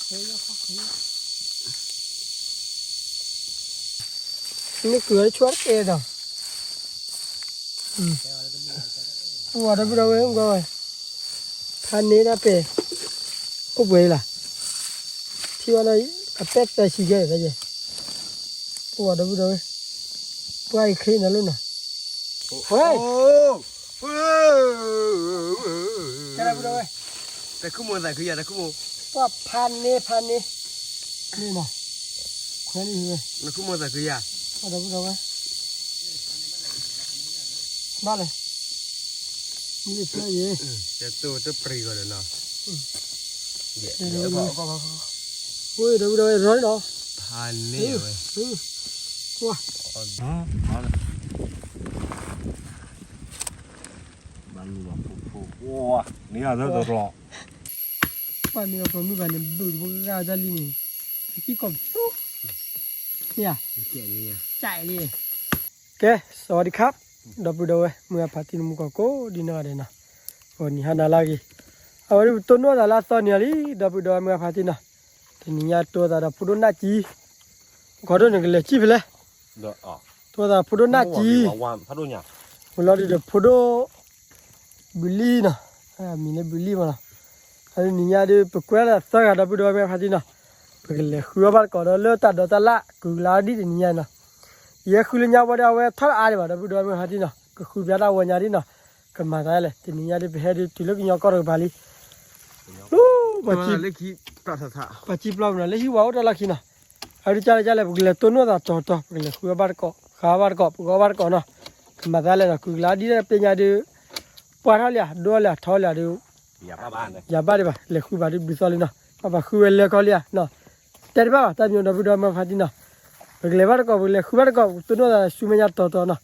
မ့ၢ်ကုၤအီၤလၢဆူၣ်တကဲဒီး, ပှၤဒီပုၢ်ဒီဝဲၢ် ကွၢ်ဝဲ, ဖးန့ၢ်ဒၣ်ပဲာ်, အိၣ်ပှဲၤလီၤ, ထံၣ်ဝဲဒီး အပဲာ်သၢဆံကဲဒီး, ပှၤဒီပုၢ်ဒီဝဲၢ်, ပှၤအံၤချ့နၤလိၣ်နီၤ, ဟဲ တၢ်ဒီပုၢ်ဒီဝဲၢ်, တၢ်ခူၣ်မိၢ်သးခုယၤ တၢ်ခူၣ်မိၢ်, ပှၤဖးန့ၢ်ဖးန့ၢ်, န့ၣ်နီၤ, ခွဲးလံဝဲ, တၢ်ခူၣ်မိၢ်သးခုယၤ, ပှၤဒီပုၢ်ဒီဝဲၢ်, ဘၣ်လဲၣ်, မ့ၢ်ဖျၢၣ်ယဲ, တၢ်တိၢ်တပျံၤဂီၤဒီးနီၤ, ဝဲဒီပုၢ်ဒီဝဲၢ် ရီနီၤ, ဖးန့ၢ်ဝဲ, ဘၣ်လူၤလီၤဖိဖိ, ဝါ, န့ၣ်အသၢတရီ, ပှၤမ့ၢ်အီၤပိာ်မုၣ်ဘၣ်န့ၣ် ဘုၣ်တဘိဂၤတၢ်လံန့ၣ်, အကံၢ်ကီၢ်ပသူ, မ့ၢ်ဧါ, ကဲ စဝၤဒံခါ, ဒီပုၢ်ဒီဝဲၢ် မုၢ်အဖးတံၢ်နမူကီၢ်ကိးဒံနီၢ်ဂၤဒဲးနီၤ, ဂီၤနံၤဟါနၤလၢအဂ့ၤ, အဝဲဒၣ်ပတိၢ်နီၣ်သးလၢအသီနံၤလံ ဒီပုၢ်ဒီဝဲၢ် မုၢ်အဖးတံၢ်နီၤ, တနံၤညါတိၢ်သးဒီးဖိဒိၣ်နၢ်ကံ, ခီဒိၣ်န့ၣ်ကလဲၤကံၣ်ဖဲလဲၣ်, တိၢ်သးဖိဒိၣ်နၢ်ကံ, ဝံၤလီၤဒုးဒီးဖိဒိၣ် ဘုလံနီၤ, မံၤလၢဘုလံမးနီၤ, အနံၤညါဒုး ပကွဲလၢသၢဂၤဒီပုၢ်ဒီဝဲၢ်မုၢ်အဖးတံၢ်နီၤ, ပကလဲၤဃုအီၣ်ဘၣ်တကိးဒီးလၢတၢ်ဒိးတၢ်လၣ် ကုၤကလါဒ်တနံၤညါနီၤ, ယဲဃုလၢညါဝဲဒီးအဝဲထီၣ်တအါဒံးဘၣ် ဒီပုၢ်ဒီဝဲၢ်မုၢ်အဖးတံၢ်နီၤ, ကဃုဖျါတၢ်ဝဲညါဒ်နီၤ, ကမၤသးလဲၣ် တနံၤညါဒုး ပဟဲဒုးတုၤလၢကညီကီၢ်တကပၤလံ, လၢ ပှၤကံပျီမးနီၤ လၢဟံၣ်ဝဲအိၣ်တၢ်လီၢ်ခံနီၤ, အဒုးကလဲၣ်ကလဲၣ် ပကလဲၤတိၢ်နီၣ်သးတီၤတီၤ ပကလဲၤဃုအီၣ်ဘၣ်တကိး ဃုအီၣ်ဘၣ်တကိး ပကအီၣ်ဘၣ်တကိးနီၤ, ကမၤသးလဲၣ်နီၤ ကုၤကလါဒ်တပ့ၤညါဒုး, ပှၢ်ထီၣ်လံဧါ ဒိၣ်လံဧါ ထီလံဧါဒုး, ယၤဘၣ်ဒံးဘၣ် လဲၤဃုဘၣ်ဒုးဘျုးသီလံနီၤ, ပဘၣ်ဃုဝဲလဲၤခီလံဧါနီၤ, တဲတဘၣ်ဘၣ် တၢ်မံၤဒီပုၢ်ဒီဝဲၢ်မုၢ်အဖးတံၢ်နီၤ, ပကလဲၤဘၣ်တကိး ပကလဲၤဃုဘၣ်တကိး ပကတိၢ်နီၣ်သးဆူမဲာ်ညါတီၤတီၤနီၤ,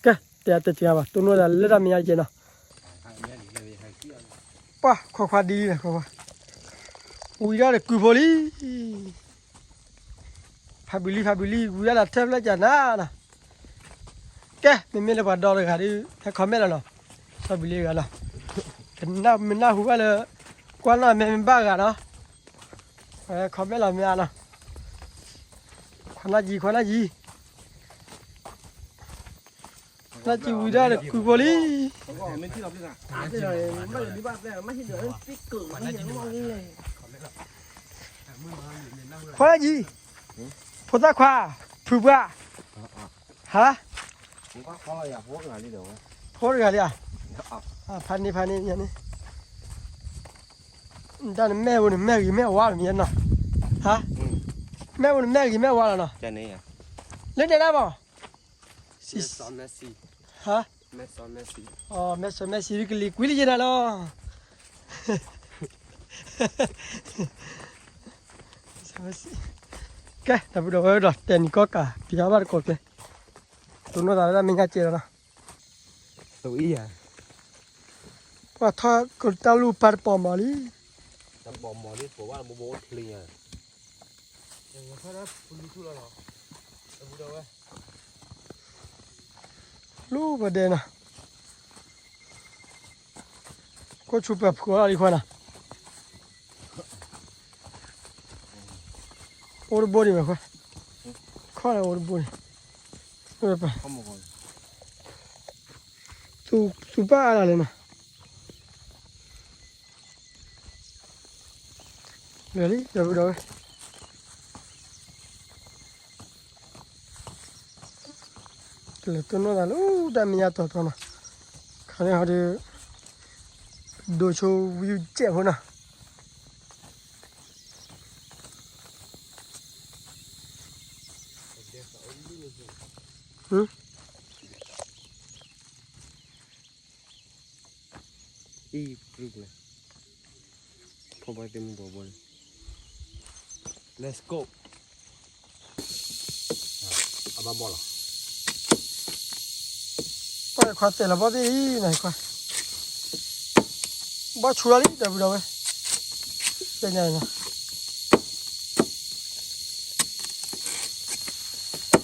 ကဲ တဲအတဲတဂၤဘၣ် တိၢ်နီၣ်သးလၢတၢ်မဲာ်ညါကဲနီၤ, ပှၢ်ခွါခွါဒ်လံနီၤ ခွါခွါ, ဝံၤဒၣ်ဒီးကုၤဖိလံ ဖးဘုလံ ဖးဘုလံ ဝံၤဒၣ်ဒီးထဲဖျၢၣ်ကနၤနီၤ, ကဲ မ့မ့ၢ်လၢပှၤဒီတဂၤဒုး ဟဲ comment လီၤနီၤ, စီၤဘုလံတဂၤနီၤ, ကနၣ်မ့ၢ်နၢ်ဟူဘၣ်လၢ ကွၢ်နီၣ်မ့ၢ်မ့ၢ်ဘၣ်ဂၤနီၤ, ဝဲ comment လီၤမ့ၢ်ဧါနီၤ, ခွါနၢ်ကံ ခွါနၢ်ကံ နၢ်ကံဝံၤဒၣ်ဒီးကုၤဖိလံ, ခွါနၢ်ကံ, ဖိသၣ်ခွါ, ဖုပှၢ်, ဟါ, ဖိတဂၤလံဧါ, ဖးန့ၢ်ဖးန့ၢ်ညါန့ၣ်, တၢ်နမဲာ်ဝဲန့ၣ် မဲာ်ဂ့ၤမဲာ်ဝါလီၤမ့ၢ်နီၤ, ဟါ, မဲာ်ဝဲန့ၣ် မဲာ်ဂ့ၤမဲာ်ဝါလီၤနီၤ, လၢတဲဒၣ်ဘၣ် ဟါ, မဲာ်စီမဲာ်ဆံၤ ကလံၤကွံလံယဲနၤလီၤ, ကဲ ဒီပုၢ်ဒီဝဲၢ်ဒီး တဲနံၤကီၢ်ကး ပယီၤဘၣ်တကိးကျဲ, တိၢ်နီၣ်သးလၢတၢ်မဲာ်ညါကဲလီၤနီၤ, ပှၤထီၣ်ကတၢ်လူၢ်ပၢ်တပီၤမီၤလံ, လူၢ်ပှၤဒဲးနီၤ, ခိၣ်ဆူၣ်ပှၤဖုးအီၤလီၤလံခွါနီၤ, အိၣ်တဘိန့ၣ်မးခွါ, ခီၣ်လၢအိၣ်တဘိန့ၣ်, သူၣ်ပၢ်အါလၢ်လဲၣ်နီၤ လၢာ်လံ ဒီပုၢ်ဒီဝဲၢ်, ကလဲၤတိၢ်နီၣ်သးလၢတၢ်မဲာ်ညါတီၤတီၤနီၤ, ခါန့ၣ်ဟီဒီး ဒိဆိဝံၣ်ကဲးဖိနီၤ, အံၤ ဖီဘီသ့ၣ်မူဘီဘီန့ၣ် Let's go အဘၣ်ဘီလီၤ ပှၤခွါတဲလီၤဘီဘီအံၤနီၤခွါ ဘီဆူလီၤလံ ဒီပုၢ်ဒီဝဲၢ် တဲညါနီၤ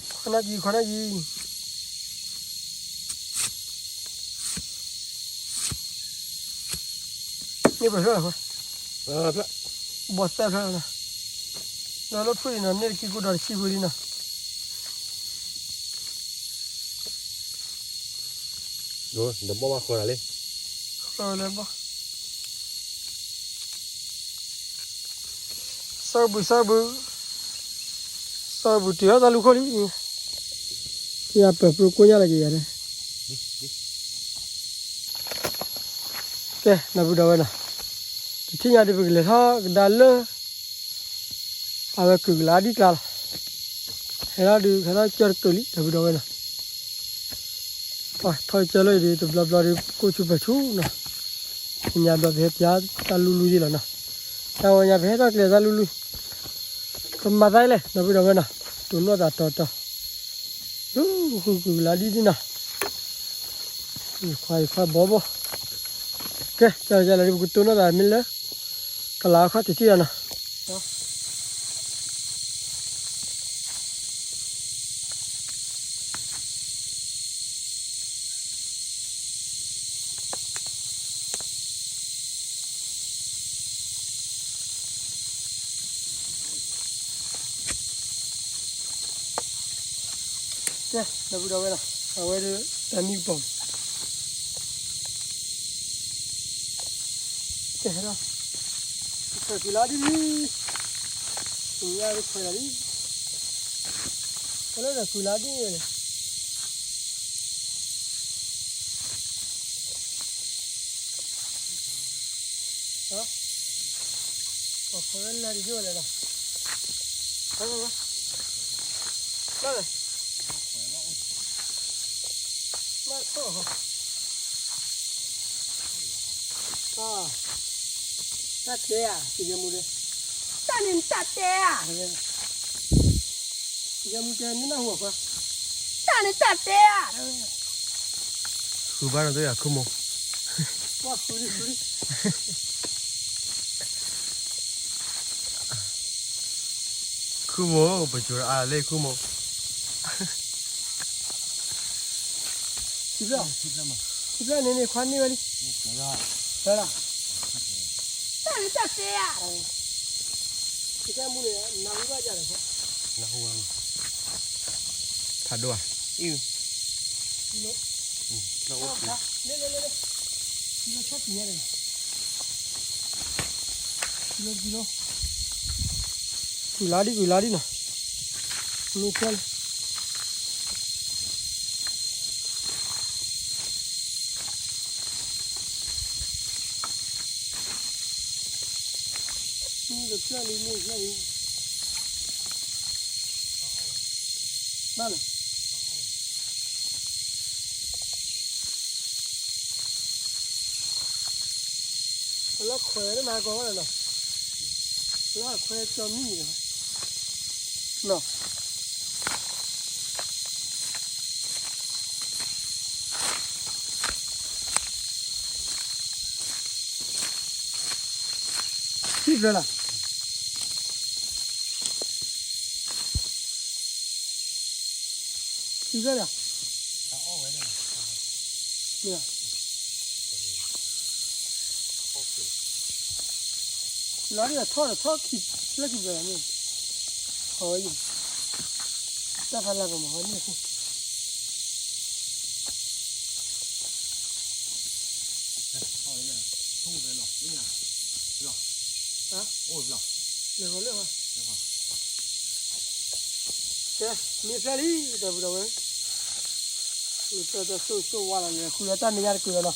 ခွါနၢ်ကံ ခွါနၢ်ကံ မ့ၢ်ပှဲၤဖျၢၣ်လီၤခွါ ဘီသၢဖျၢၣ်လီၤ ဒီးလၢဖုၣ်အံၤနီၤ န့ၢ်တကံၢ်ကိၢ်ဒီးတဆံဃုလံနီၤ. ဒီးဘီၣ်ဘၣ်ဃၢၤလီၤလံ. ဃၢၤလၢဘီၣ်. စီၤဘူၣ် စီၤဘူၣ်, စီၤဘူၣ်တုၤဟီၣ်တၢ်လူၢ်ခိၣ်လံ. ယပၢၤပြိကိညၢ်လၢကယၤန့ၣ်. ကဲ ဒီပုၢ်ဒီဝဲနီၤ, တထံၣ်ညါဒီးပကလဲၤထီၣ်ကဒါလၢ အဝဲကုၢ်ကလါဒ်ကျါလီၤ. ဟဲထီၣ်ဒုး ဟဲထီၣ်ကၢတကၢၢ်လံ ဒီပုၢ်ဒီဝဲနီၤ. ပှၤထီၣ်ကၢလၢအံၤဒီး တဘျီဘျီဒီး ကိၣ်ဆူၣ်ပၢၤဆူၣ်နီၤ. ညါဘျီပဟဲပၠးတၢ်လူၢ်လူၢ်ယ့ၣ်လီၤနီၤ. တၢ်ဝဲညါပဟဲထီၣ်ကျဲတၢ်လူၢ်လူၢ်, ကမၤသးလဲၣ် ဒီပုၢ်ဒီဝဲနီၤ. တိၢ်နီၣ်သးတီတီ လူၢ်ဃုကုၢ်ကလါဒ်ဒ်နီၤ. ယခွါယခွါဘီဘီ. ကဲ ကၢ်လီၤကၢ်လီၤဒီး ပကတိၢ်နီၣ်သးမ့ၢ်လၢ ကလါအခီၣ်ထံးထံၣ်လီၤနီၤ. ကဲ ဒီပုၢ်ဒီဝဲနီၤ, အဝဲဒီး တၢ်မံကပီၤ ကဲ ဟဲဒီး ခွဲးကွံာ်လါဒ်လံ, ညါဒီးခွဲးလီၤလံ, ဖဲလၢဒီးကွံာ်လါဒ်န့ၣ်လဲၣ်. ပှၤခွဲးဝဲလါဒ်ယိၣ်လဲၣ်ဒီး, လၢလဲၣ်, လၢထီၣ် တၢ်တဲဧါ, ယမူဒီး, တၢ်န့ၣ်တၢ်တဲဧါ, ယမူတဲန့ၣ်နၢ်ဟူအခွါ, တၢ်န့ၣ်တၢ်တဲဧါ, ဃုဘၣ်နီၢ်တယၤ ခူမိၢ်, ခူမိၢ် ပစိၤအါလၢခူမိၢ်. ခံဖျၢၣ်, ခံဖျၢၣ်န့ၣ်န့ၣ် ခွါန့ၢ်ဝဲလံ, တၢ်လၢတၢ်တဲဧါ, နၢ်ဟူဘၣ်ယၤဒီး, နၢ်ဟူဘၣ်, ဖးဒိၣ်ဧါ, လဲၤလဲၤလဲၤ, ကွံာ်လါဒ်ကွံာ်လါဒ်နီၤ, မ့ၢ်ဖျၢၣ်လံ. မ့ၢ်တဖျၢၣ်လံ မ့ၢ်တဖျၢၣ်လံ, ဘၣ်လီၤ. ပလီၢ်ခွဲးလၢမၤကီးဝဲလီၤနီၤ, ပလီၢ်ခွဲးကၠီမံၤလီၤနီၤ. ခံဖျၢၣ်လီၤ, ခံဖျၢၣ်လီၤ. လီၤဒ်ထီၣ်ဒီးထီၣ်ခံဖျၢၣ်ခံဖျၢၣ်လီၤန့ၣ်, အဝဲယံၤ, တၢ်ဖးလၢပမၤဝဲန့ၣ်အဃိ လၢဂီၤလၢဂီၤ, ကဲ မ့ၢ်ဖျၢၣ်လံ ဒီပုၢ်ဒီဝဲၢ်, မ့ၢ်ဖျၢၣ်တၢ်စိၢ်စိၢ်ဝါလီၤန့ၣ် ဃုလီၤတၢ်မဲာ်ညါတကုာ်လီၤနီၤ,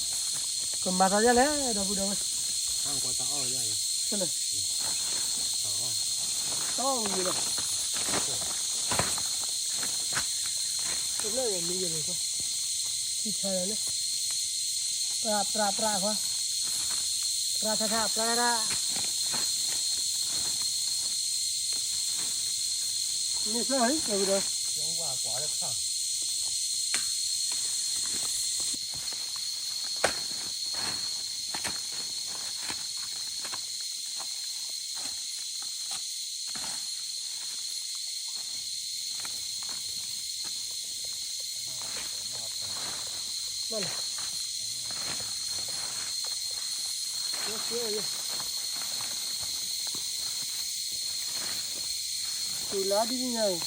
ကမၤသးဒ်လဲၣ် ဒီပုၢ်ဒီဝဲၢ်, တၢ်အီၣ်ဝံၤလီၤ, တဖျၢၣ်ဝဲမံၤယလဲၣ်, ထံဆါလီၤန့ၣ်, ပြးပြးပြးခွါ, ပြးထါထါ ပြးထါထါ, မ့ၢ်ဖျၢၣ်လံ ဒီပုၢ်ဒီဝဲၢ်. တူၢ်လၢဒ်န့ၣ်ညါအံၤ,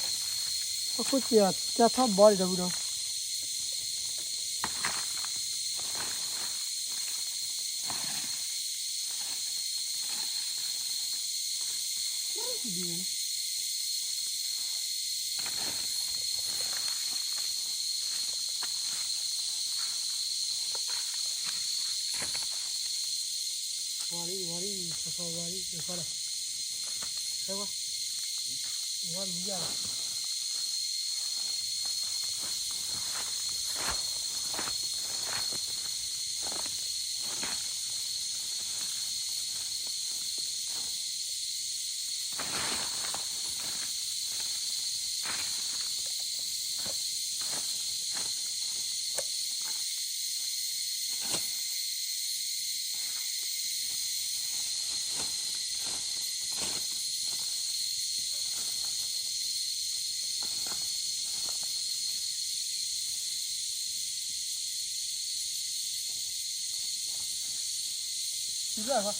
အခိၣ်စ့ၢ်ကီး ကၢ်ထီၣ်ဘီဒံးဒီပုၢ်ဒီး ဝါလံ ဝါလံ ခီခီဝါလံ ခီလီၤ, ဟဲဝါ, ဝါမံၤယါလီၤ. ဟါ, ဟါ,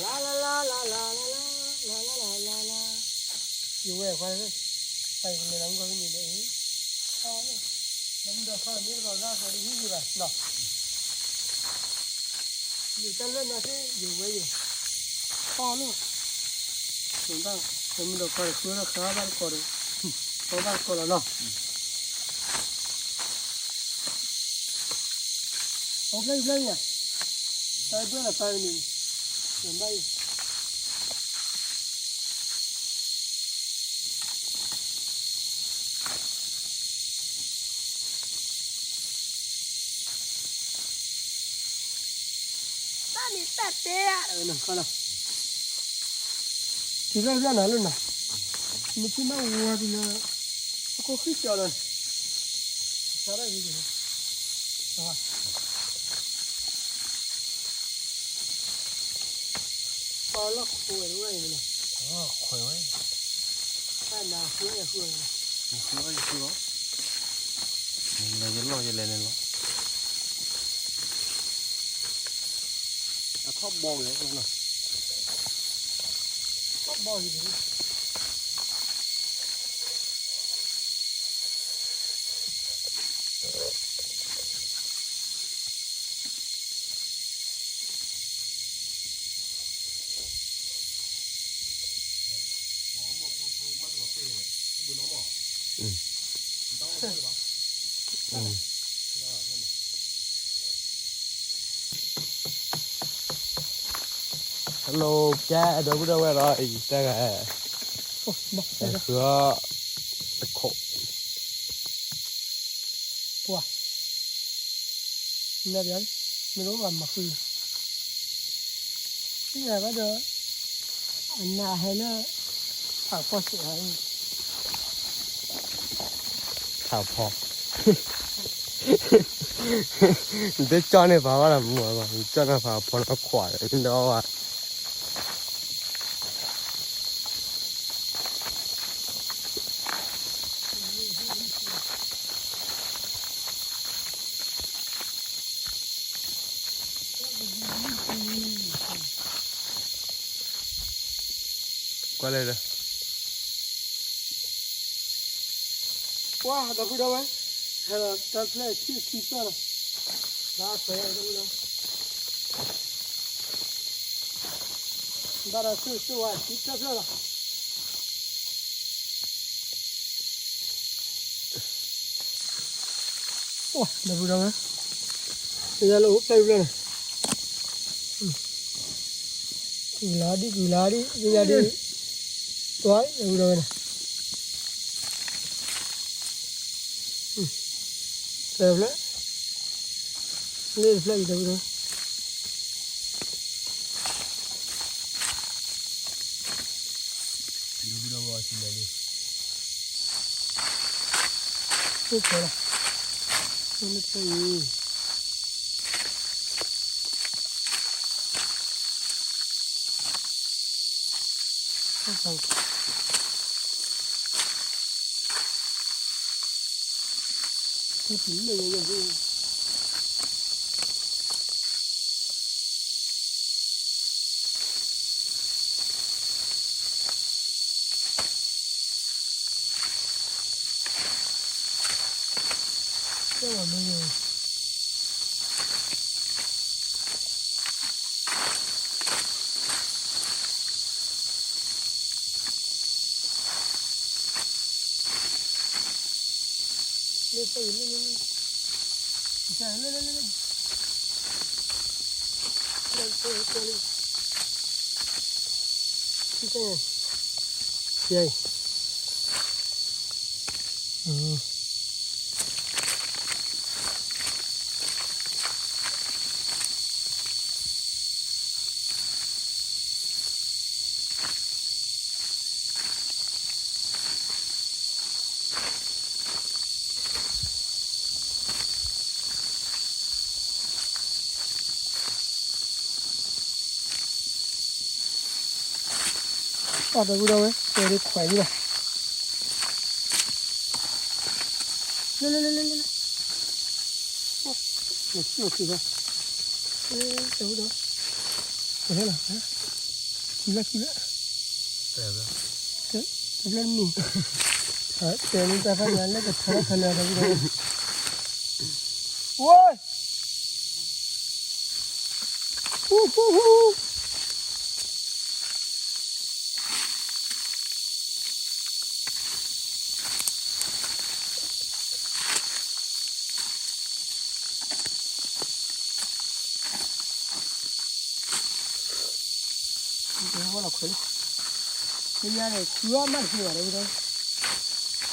လါလါလါလါလါလါလါလါလါလါလါလါ, ယဝဲၢ်ခွါ, ပၢ်ယကလဲၤလီၤမူကီၢ်ဖဲန့ၣ်ဒီး, လၢမုၢ်ဒီးခီလီၤမ့ၢ်တဘၣ်ဂၤဃီဒီးဟံးယံၤဘၣ်နီၤ, ယတၢ်လၢနီၤသ့ၣ် ယဝဲၢ်ယဲၢ်, ပၢ်လီၤ, လၢမုၢ်ဒီးခီဒီးဃုဝဲဒၣ်ဃါဘၣ်တကီၢ်ဒီး, ဃါဘၣ်တကီၢ်လီၤနီၤ. အိၣ်ဖျဲၣ်ဖျဲၣ်ညါ, တၢ်ဒွဲၣ်လီၤသးန့ၣ်, ဘၣ်ယံၤ တၢ်န့ၣ်တၢ်တဲ, ထံၣ်ဘၣ်ဘၣ်နၤလၢနၤ, မ့ၢ်ထံၣ်ဘၣ်ဝါဒ်လၢ အခိၣ်ဃံကၠီလီၤ, ဆါဒၣ်ဂ့ၤ, ပှၤလီၢ်ခိးဝဲတဝဲအံၤန့ၣ်, ခွဲးဝဲ, တၢ်နၤဃုအီၣ်ယဃုအီၣ်, ယဃုအီၣ်ယဃုအီၣ်, လဲၤယလီၢ်ယလဲၤန့ၣ်လီၤ, အထီၣ်ဘီက့ၤ, ထီၣ်ဘီက့ၤ Hello ကဲ ဒီပုၢ်ဒီဝဲၢ်ဒီး အံၤတၢ်ဂၤ ဃုအီၣ်တခိၣ် ပှၤ နဘၣ် မ့ၢ်လၢဘၣ်မၤဃု သ့ၣ်ညါဘၣ်ဒီး အနၢ်ဟဲလၢ ထးဖီစဲး ထးဖီ နတကၠီန့ၢ်ပှၤဘၣ်လီၤ မ့ၢ်ဘၣ် နကၠီန့ၢ်ပှၤဖီလၢခွးဒီး ကွၢ်လဲၣ်ဒီး ပှၤ ဒီပုၢ်ဒီဝဲၢ် ဟဲလီၤတၢ်ဖျၢၣ်ထံၣ်ထံၣ်ပျၢၢ်လီၤ ဘၣ်ခွဲးဒီပုၢ်ဒီဝဲၢ် ဘၣ်ဒီး ဆိၣ်ဆိၣ်ဝဲထံၣ်တၢ်ဖျၢၣ်လီၤ အိၣ် ဒီပုၢ်ဒီဝဲၢ် ယလၢအိၣ်ဖျဲၣ်ဖျၢၣ်န့ၣ် ကုၢ်လါဒံ ကုၢ်လါဒံ ယယါဒံ တွၢ် ဒီပုၢ်ဒီဝဲၢ်န့ၣ် တဖျၢၣ် လၢတဖျၢၣ်အံၤ ဒီပုၢ်ဒီဝဲၢ် ဒီပုၢ်ဒီဝဲၢ် အီၣ်ဆံးလဲၣ်လံ အိၣ်ဖျဲၣ်လီၤ လၢတဖျၢၣ်အံၤ အဒီပုၢ်ဒီဝဲၢ် တဲဒ်ခွဲးလံလီၤ. လၢလၢလၢလၢလၢ လၢခံလီၤခံလီၤ လၢလၢလၢ ခံလၢ တဘျီမံၤ တဲမ့ၢ်တၢ်ဖးညါလၢကထါဖဲလဲၣ်ဒီပုၢ်ဒီဝဲၢ် ဝိ ဟူဟူဟူ ဝဲလီၤခွဲးလံ ပညါန့ၣ် ခူအီၣ်မးတသ့ဘၣ်ဒီပုၢ်ဒီဝဲၢ်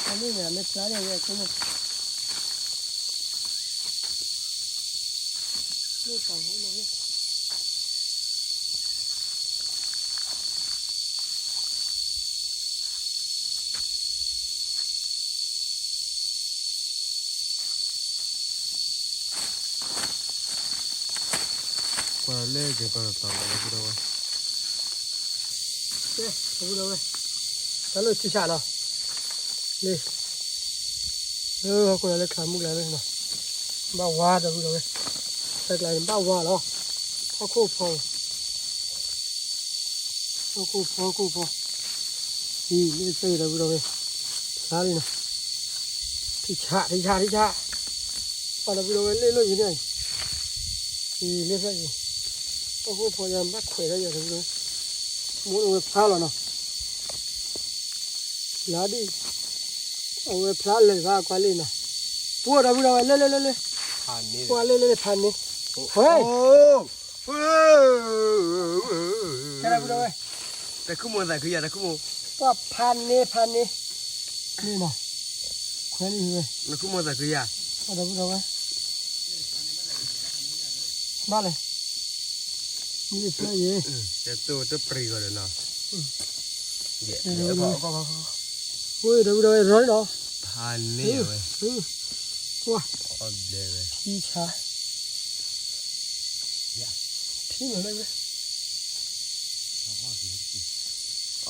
အမ့ၢ်မ့ၢ်ဖျါန့ၣ်ဝဲအဃိန့ၣ် ကွၢ်လၢကကီၢ်တတီၤလီၤ ဒီပုၢ်ဒီဝဲၢ် ကဲ ဒီပုၢ်ဒီဝဲၢ် တၢ်လၢထံဆးနီၤ လ့ လၢဟီၣ်ခိၣ်ဒီးလၢချါမုၢ်ကျါလၢနီၤ ဘၣ်ဝါဒီပုၢ်ဒီဝဲၢ် ဆဲးကျါန့ၣ်ဘၣ်ဝါလီၤ ဟီၣ်ခိၣ်ဖီ ဟီၣ်ခိၣ်ဖီ ဟီၣ်ခိၣ်ဖီ အံၤ လ့ၣ်သ့ၣ်ဒီပုၢ်ဒီဝဲၢ် ဖျါလံနီၤ ထံဆး ထံဆး ထံဆး ပှၤဒီပုၢ်ဒီဝဲၢ် လ့ၣ်လိၣ်ယံၤန့ၣ် အံၤ လ့ၣ်ဖျါအံၤ ဟီၣ်ခိၣ်ဖီယၤ ဘၣ်ခွဲးဒီးယၤဒီပုၢ်ဒီဝဲၢ် မ့ၢ်အဝဲဖျါလီၤနီၤ လၢဒ် အဝဲဖျါလၢာ်ဘၣ်ကွၢ်လ့ၣ်နီၤ ပှၤဒီပုၢ်ဒီဝဲၢ် လ့ၣ်လ့ၣ်လ့ၣ်လ့ၣ် ကွၢ်လ့ၣ်လ့ၣ်လ့ၣ်ဖးန့ၣ် ဟဲ ကဲဒီပုၢ်ဒီဝဲၢ် တၢ်ခူၣ်မိၣ်သးခုယၤ တၢ်ခူၣ်မိၣ် ပှၤဖးန့ၢ်ဖးန့ၢ် လ့ၣ်နီၤ ခွဲးလံဝဲ နခူၣ်မိၣ်သးခုယၤ ပှၤဒီပုၢ်ဒီဝဲၢ် ဘၣ်လဲၣ် မ့ၢ်ဖျါယဲ ကဲတိၢ်တပျံၤဂီၤဒီးနီၤ ဝဲဒီပုၢ်ဒီဝဲၢ် ရီၤနီၤ ဖးန့ၢ်ဝဲ ကွၢ် အီၣ်ဘျဲၣ်ဝဲ ထံဆး ထံလီၤလၢဝဲ အီၣ်လၢအီၣ်ကီး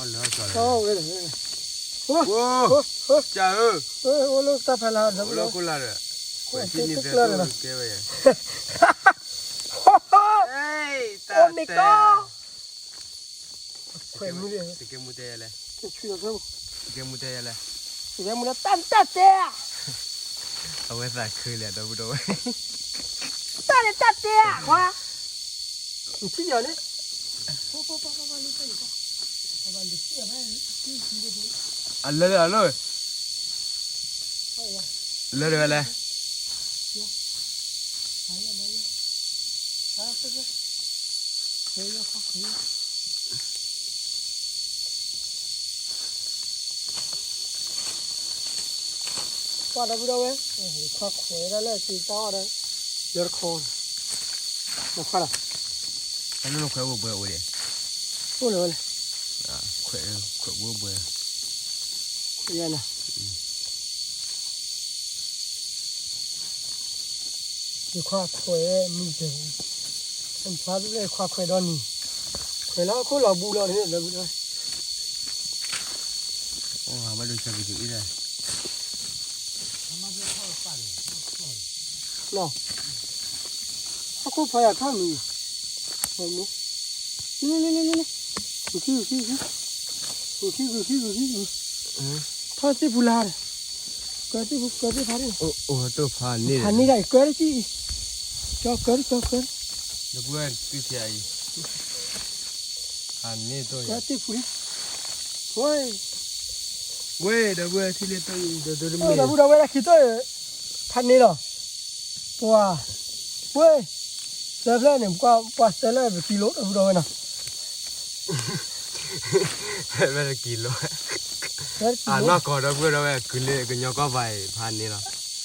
လၢ အီၣ်ဝဲလၢ ကၢ်ဧၢ အိၣ်လၢတၢ်ဖးလၢ အိၣ်လၢခိၣ်လာ်ဒီး ခွဲးထံန့ၣ်တဲတိၢ်ကဲဝဲယဲ အိၣ်မ့ၢ်ကီး ခွဲးမူ တကဲမူတဲယဲလဲၣ် တကဲမူတဲယဲလဲၣ် တကဲမူလၢတၢ်တၢ်တဲဧါ အဝဲသးခုလၢာ်ဒီပုၢ်ဒီဝဲၢ် တၢ်န့ၣ်တၢ်တဲဧါ ခွါ နထံၣ်ယၤန့ၣ် အလၢလၢအလၢ လၢတဝဲလဲၣ် ကွၢ်ဒီပုၢ်ဒီဝဲၢ် ခွါခွဲးဒၣ်လၢက့ၤတၢ်အီၣ်ဒီး လၢတခီ မခွါလီၤ တၢ်နခွဲးဝဲဘှဲအိၣ်ဒံး အိၣ်လၢၤဝဲလဲၣ် ခွဲးဝဲဘှဲ ခွဲးယၤလီၤ ယခွါခွဲးမုၢ်တဲ ဖျါဒ်လဲၣ်ခွါခွဲးဒီနံၤ ခွဲးလၢဟီၣ်ခိၣ်လီၤဘူးလီၤန့ၣ် ဒီပုၢ်ဒီဝဲၢ် ဘၣ်ဒိဆၢက့ၤအံၤဒီး လီၤ, ဟီၣ်ခိၣ်ဖးယၤထီၣ်မံၤ, မ့ၢ်, န့ၣ်န့ၣ်န့ၣ်န့ၣ်, ဂုာ်ခံဂုာ်ခံဂုာ်ခံ, ဂုာ်ခံဂုာ်ခံဂုာ်ခံဂုာ်, ထီၣ်သ့ၣ်ဖူလၢ်ဒီး, ကၢသ့ၣ်ဖူ ကၢသ့ၣ်ဖးန့ၣ်, ဖးန့ၣ်ဒီး ကၢတကံၢ်အံၤ, ကၠီကၢတကၠီကၢ, ဒီပုၢ်ဝဲၢ်တုၤဖျါအံၤ, ဖးန့ၣ်ဒီး ကၢသ့ၣ်ဖူလံ, ဝဲ ဝဲ ဒီပုၢ်ဝဲၢ်ထံၣ်လၢတၢ်အံၤ ဒီးဒိတမ့ၢ် ဒီပုၢ်ဒီဝဲၢ်လၢခံတီၢ် ဖးန့ၣ်လီၤ, ပှၤ, ဝဲ, သၢဖျၢၣ်န့ၣ် ပှၤ ပှၤသၢလၢပကံလိၤ ဒီပုၢ်ဒီဝဲၢ်နီၤ, သၢဖျၢၣ်တကံလိၤ, အနီၢ်ကီၢ် ဒီပုၢ်ဒီဝဲၢ် ကုၤလၢကညီကီၢ်ပၤအံၤ ဖးန့ၣ်လီၤ,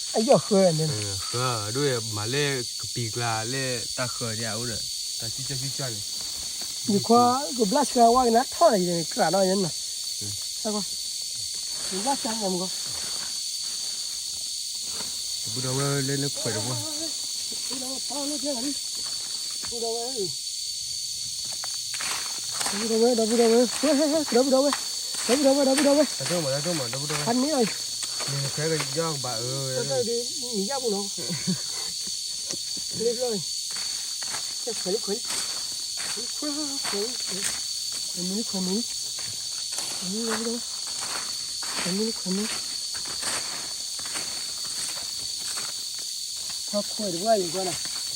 အယီၢ်ဃၢန့ၣ်, ဃၢဒိၣ်မးလၢကပံၤကျါလၢတၢ်ဃၢဒ်အအိၣ်ဒီး တၢ်ကံၢ်ကၠီကံၢ်ကၠီန့ၣ် ယခွါ ကဘျၣ်ဆှါဝါကနၣ်ထီၣ်ဒီး ယကရၣ်နီၤယဲနီၤ, ကဘျၣ်ဆှါမုၢ်ဂီၤ, ဒီပုၢ်ဒီဝဲၢ်လၢနခွဲးတဝါ, ဒီပုၢ်ဒီဝဲၢ်, ဒီပုၢ်ဒီဝဲၢ်, ဒီပုၢ်ဒီဝဲၢ်, ဒီပုၢ်ဒီဝဲၢ်, ဒီပုၢ်ဒီဝဲၢ်, ဒီပုၢ်ဒီဝဲၢ်, ဖးန့ၣ်လီၤ, နခွဲးကယီကဘၣ်အၢ, နံၤယၣ်ပူၤနီၤ, လၢဘျီ, ခွဲးလံခွဲးလံ, ခွဲးလံခွဲးလံ, ခွဲးမုၢ်လံခွဲးမုၢ်လံ, ခွဲးမုၢ်လံခွဲးမုၢ်လံ, ခွဲးမုၢ်လံခွဲးမုၢ်လ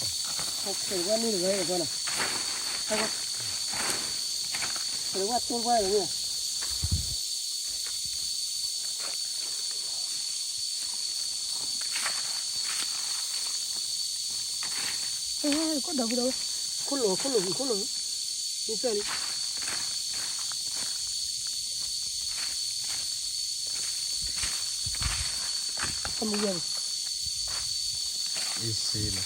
ံ, ဟီၣ်ခိၣ်တဝါအံၤကွၢ်နီၤ, ဟီၣ်ခိၣ်တဝါန့ၣ်တဝါအံၤကွၢ်နီၤ, ဟီၣ်ခိၣ်တဝါတိၢ်တဝါအံၤ, ခိၣ်ဒီပုၢ်ဒီဝဲၢ်, ခိၣ်လိာ်ခိၣ်လိာ်ခိၣ်လိာ်, မ့ၢ်စၢ်လံ, အမုၢ်ယၤ, အ့ၣ်စ့လီၤ,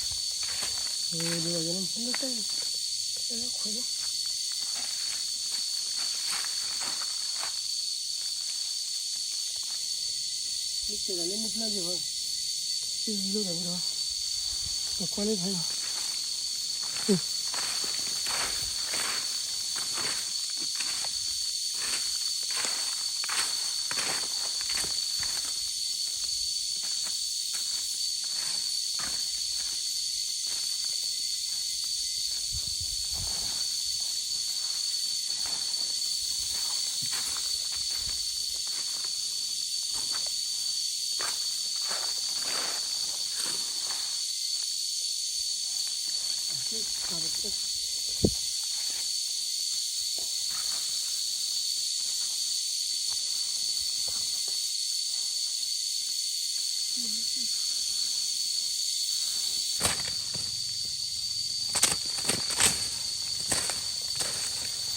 ခွဲးလံ, မ့ၢ်တဲလၢမ့ၢ်ပျၢ်ယၤ, အ့ၣ်လီၤဒီပုၢ်ဒီဝဲၢ်, ပကွၢ်လၢဖဲလီၤ. ဟး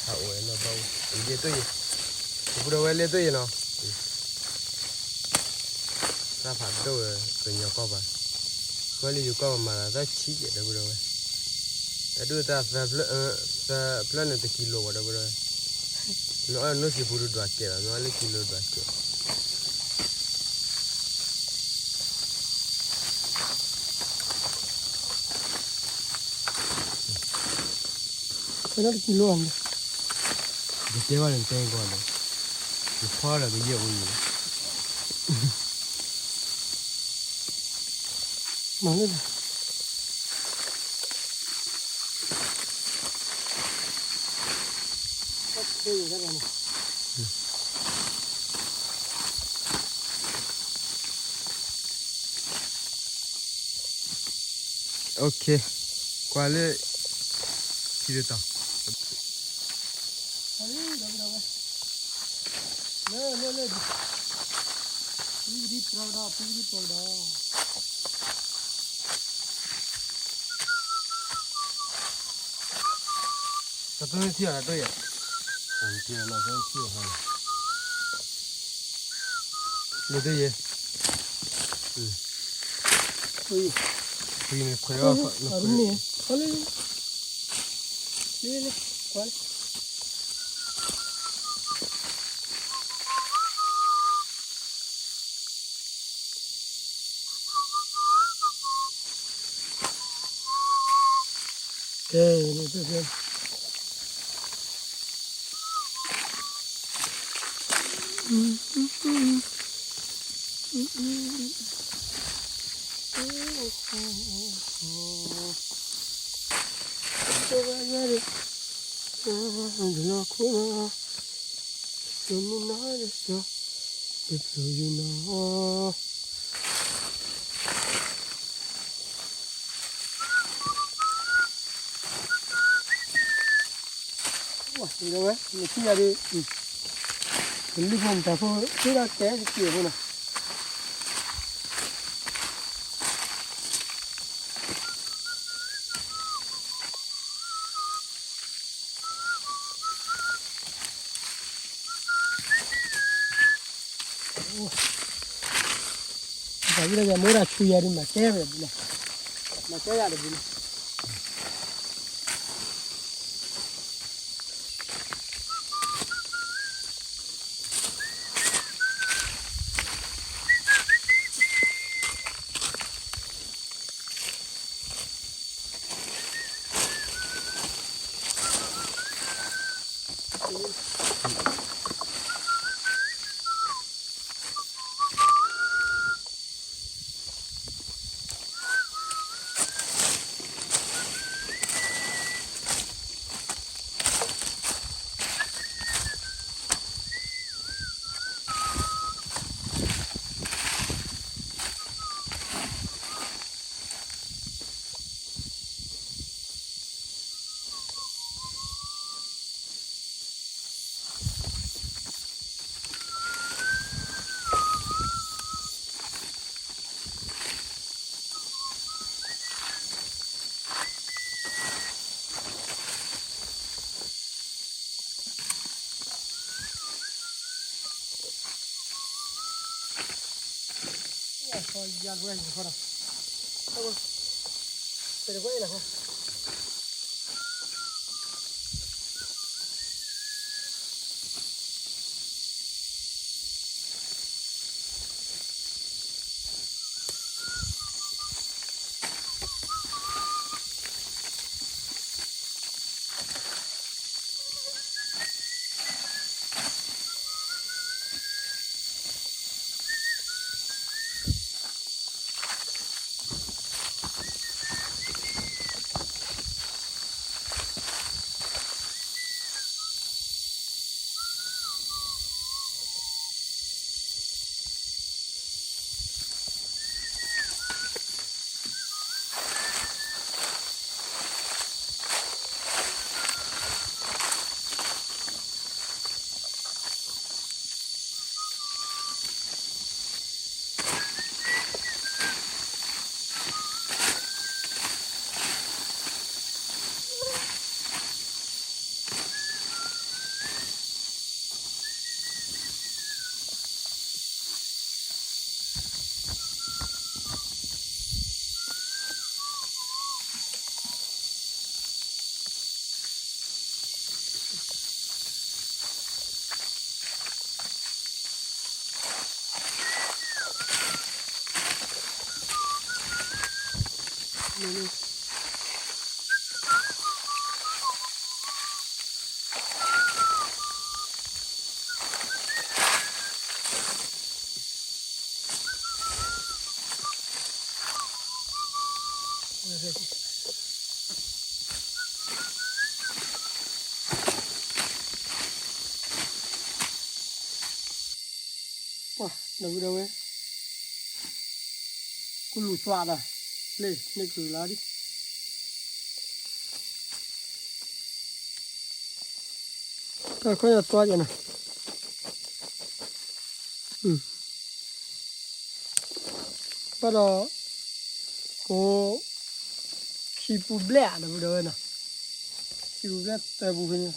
အိၣ်ဝဲနီၤဘၣ်အိၣ် အံၤလ့ၣ်တိၢ်ယံၤ, ဒီပုၢ်ဒီဝဲၢ်လ့ၣ်တိၢ်ယံၤနီၤ, တၢ်ဖးဒိၣ်ဝဲ ကညီကီၢ်ပၤ, ဃီလၢယိၤကီၢ်ပၤမၤသးတၢ်ဆံးကဲး ဒီပုၢ်ဒီဝဲၢ်, တၢ်ဒိၣ်တၢ်သၢဖျၢၣ်, သၢဖျၢၣ်န့ၣ်တကံလိၤဘၣ် ဒီပုၢ်ဒီဝဲၢ်, မ့ၢ်အီၣ်နိၣ်စံးပူၤဒုးဒွးကဲးဘၣ် မ့ၢ်အီၣ်လၢကံလိၤဒွးကဲး ဖဲလၢတကံလိၤန့ၣ်, ယတဲဘၣ်န့ၣ်တဲကီးဒီး, ယဖီဒီးကယဲၢ်အိၣ်ယံၤလီၤ, မၤလၢ OK, ကွၢ်လၢ ထံတတီၤ, လၢလၢလၢ, ပံကဒံပျီကဒီး ပံကဒံပျီကဒီး, တၢ်တထံၣ်အီၤတၢ်တယဲၢ်, တၢ်တထံၣ်အီၤလီၤ တၢ်တထံၣ်အီၤဟါလီၤ, လၢတယဲၢ်, ပံန့ၣ်ခွဲးအီၤ, ခွဲး, လၢလၢ, ခွဲးလၢ ကဲ, န့ၣ် ဝဲ နထံၣ်ယၤဒ် နလံၢ်ဖိမတၤဖိ ဟ့ၣ်ဒၣ်တဲတက့ၢ်အဃိနီၤ. ပှၤဝံၤဒီးယၤမ့ၢ်ဒၣ်ဆူယၤဒ်မၤကဲဝဲဘုလီၤ, မၤကဲယၤတဘုလီၤ. ပှၤ ဒီပုၢ်ဒီဝဲၢ် ကူလူၤသွးဒီး လ့ၣ်န့ၢ်ကုၤလီၤဒံး တၢ်ခီယသွးယဲနီၤ ဘၣ်ဒီး ကိး ခံပူၤဘျဲၣ်ဧါ ဒီပုၢ်ဒီဝဲၢ်နီၤ ခံပူၤဘျဲၣ်သၢပူၤဖဲန့ၣ်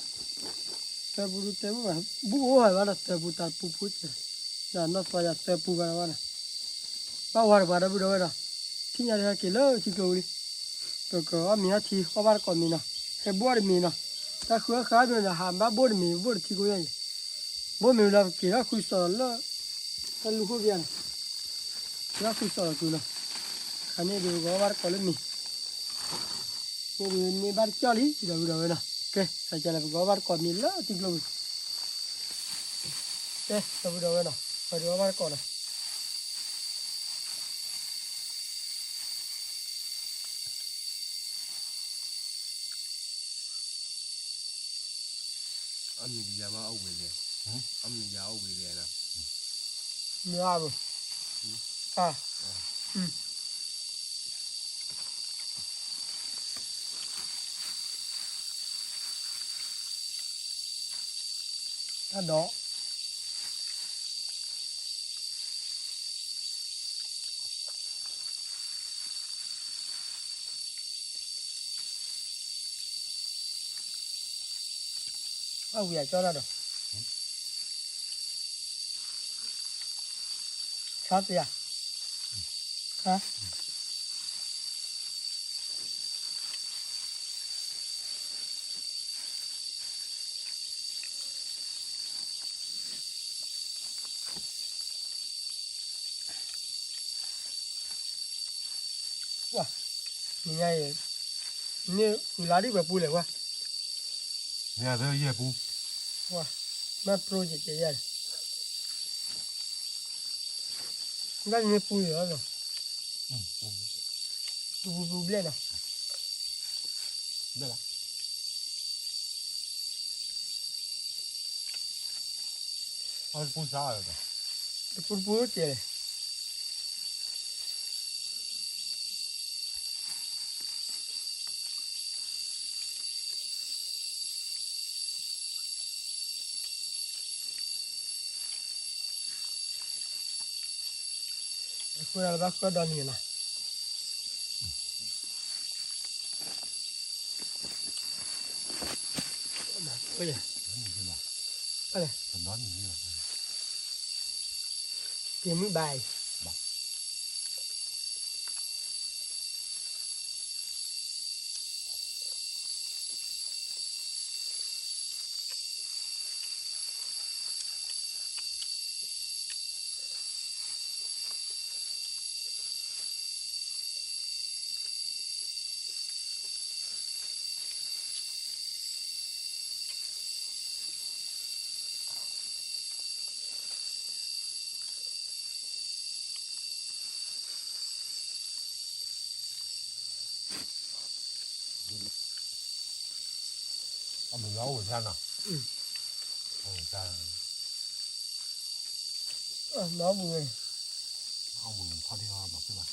သၢပူၤဒုးတဲဘူၣ်ဘၣ် ဘူၣ်အိၣ်ဝဲဘၣ်ဒီးသၢပူၤတၢ်ပူၤဖိစဲး ဒီးနီၢ်သွးယၤသၢပူၤဘၣ်ဒီးဘၣ်နီၤ ဘၣ်ဝါတပှၤဒီပုၢ်ဒီဝဲၢ်ဒီး ထံၣ်ညါဒ်ဟဲက့ၤလၢထံကျိပူၤလံ ပကအီၣ်မ့ၤဟီၣ်ထံ အီၣ်ဘၣ်တကိးမ့ၤနီၤ ဟဲဘိၣ်တမ့ၤနီၤ တၢ်ဃုအီၣ်ဃုအီၣ်ဒိၣ်န့ၣ် ဟးဘၣ်ဘိၣ်တမ့ၤ ဘိၣ်တထံကိးညါယဲ ဘိၣ်မ့ၤလၢပက့ၤထီၣ်ဃုစီၤလၢ တၢ်လူၤခိၣ်ပယါန့ၣ် က့ၤထီၣ်ဃုစီၤလီၤကုၤနီၤ ခါန့ၣ်ဒုးပကအီၣ်ဘၣ်တကိးလၢမ့ၤ န့ၣ်ဒုးန့ၢ်ဘၣ်တကၠီၣ်လံ ဒီပုၢ်ဒီဝဲၢ်နီၤ ကဲ ခါကလဲၣ် ပကအီၣ်ဘၣ်တကိးမ့ၤလၢထံကျိပူၤ ကဲ ဒီပုၢ်ဒီဝဲၢ်နီၤ ပှၤဒုးအီၣ်ဘၣ်တကိးနီၤ အမံၤယၤမ့ၢ်အီၣ်ဝံၤလဲၣ်, အမံၤယၤအီၣ်ဝံၤလဲၣ်နီၤ, မ့ၢ်အါဘၣ်, အါ, တၢ်ဒီး အဝံၤအကၠီတၢ်ဒီး ဆါပယၤ ဆါ ပှၤ နညါအံၤ နကုၤလါဒ်ပှဲၤပူလဲၣ်ကွၢ်, နညါသၢယဲၢ်ပူ, ပှၤ မ့ၢ်ပြိယကဲယၤန့ၣ်, ဘၣ်နမ့ၢ်ပူယၤလီၤ, ပူပူဘျဲၣ်နီၤ, ဘျဲၣ်လီၤ. အီတပူစါအီၤလီၤ, တပူတပူကဲလဲၣ်. အဃိဒီးလၢဘၣ်ဃုဒီနံၤနီၤ, က့ၤမုၢ်ဘၣ်အံၤ အမုၢ်လီၤအိၣ်ဝဲဖျါနီၤ, အိၣ်ဝဲဖျါ, အမုၢ်ဝဲ, အမုၢ်ထီၣ်ဒံးလီၤ မၤဖုဘၣ်,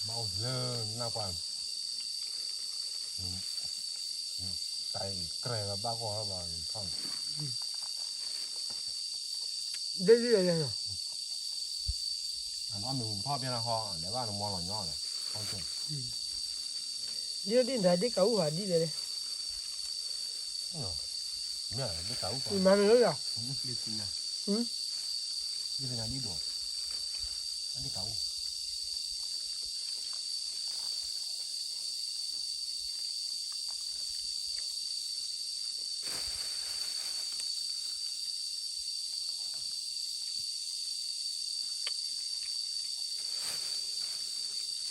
မၤအိၣ်လၢနၢ်ကွၢ်, တၢ်အံၤကြဲလီၤဘၣ်ဂီၢ်လီၤဘၣ်ထီၣ်န့ၣ်, ဒ်ဒ်လဲၣ်, အမုၢ်ထီၣ်ဖဲန့ၣ်ဟီ လဲၤဘၣ်နမီလီၤညီဒီး, ဒ်ဒ်နၤဒ်ကးအူၣ်ဟးဒ်လဲၣ်လဲၣ်, မ့ၢ်ဒ်ကးအူၣ်, မၤမ့ၢ်လၢယၤ, ဒ်သ့ၣ်ညါဒ်ဒိး, ဒ်ကးအူၣ် ပှၤဒီပုၢ်ဒီဝဲၢ် ဟဲအီၣ်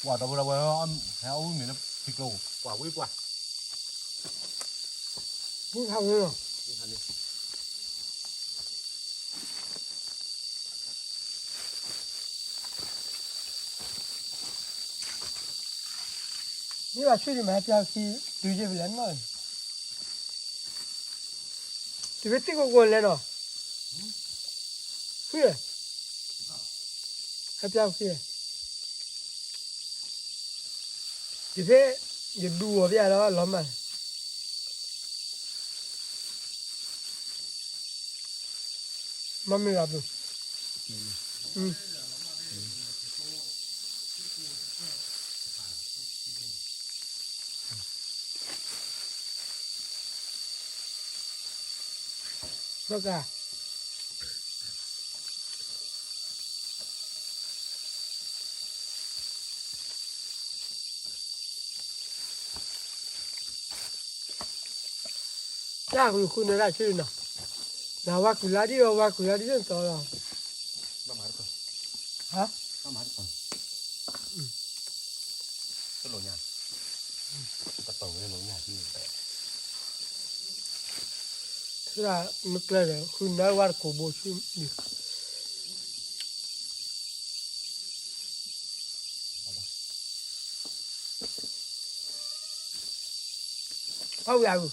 ဝံၣ်မ့ၤလၢထံကျိ, ပှၤဝံၣ်ပှၤ, ဝံၣ်ဖးဝဲလီၤ. မ့ၢ်ဘၣ်ဆူၣ်ဒံးမး ဟဲပျါခံ တုၤယ့ၢ်ဖဲလဲၣ်နီၢ်, တုၤဖဲတံၢ်ကိၢ်ကိၢ်လဲၣ်နီၢ်, ဖု, ဟဲပျါခံ, တုၤဖဲ ယဒူအီၤဖဲအလီၤမး မ့မ့ၢ်လီၤပူၤ, လီၤကး, တၢ်ကလူၤဃုန့ၣ်ဒၣ်ဆူနီၤ, နဝါကုၤလါဒ်အီၤ ဝါကုၤလါဒ်သိးလီၤ, ဟါ, တလိာ်ညါ, ကတိၤဝဲလိာ်ညါဒ်, ဆူဒၣ်မ့ၢ်ကျၢၤဒီး ဃုနၢဝါတကိးဘိဆူဒုး အဝံၤအဂုၤ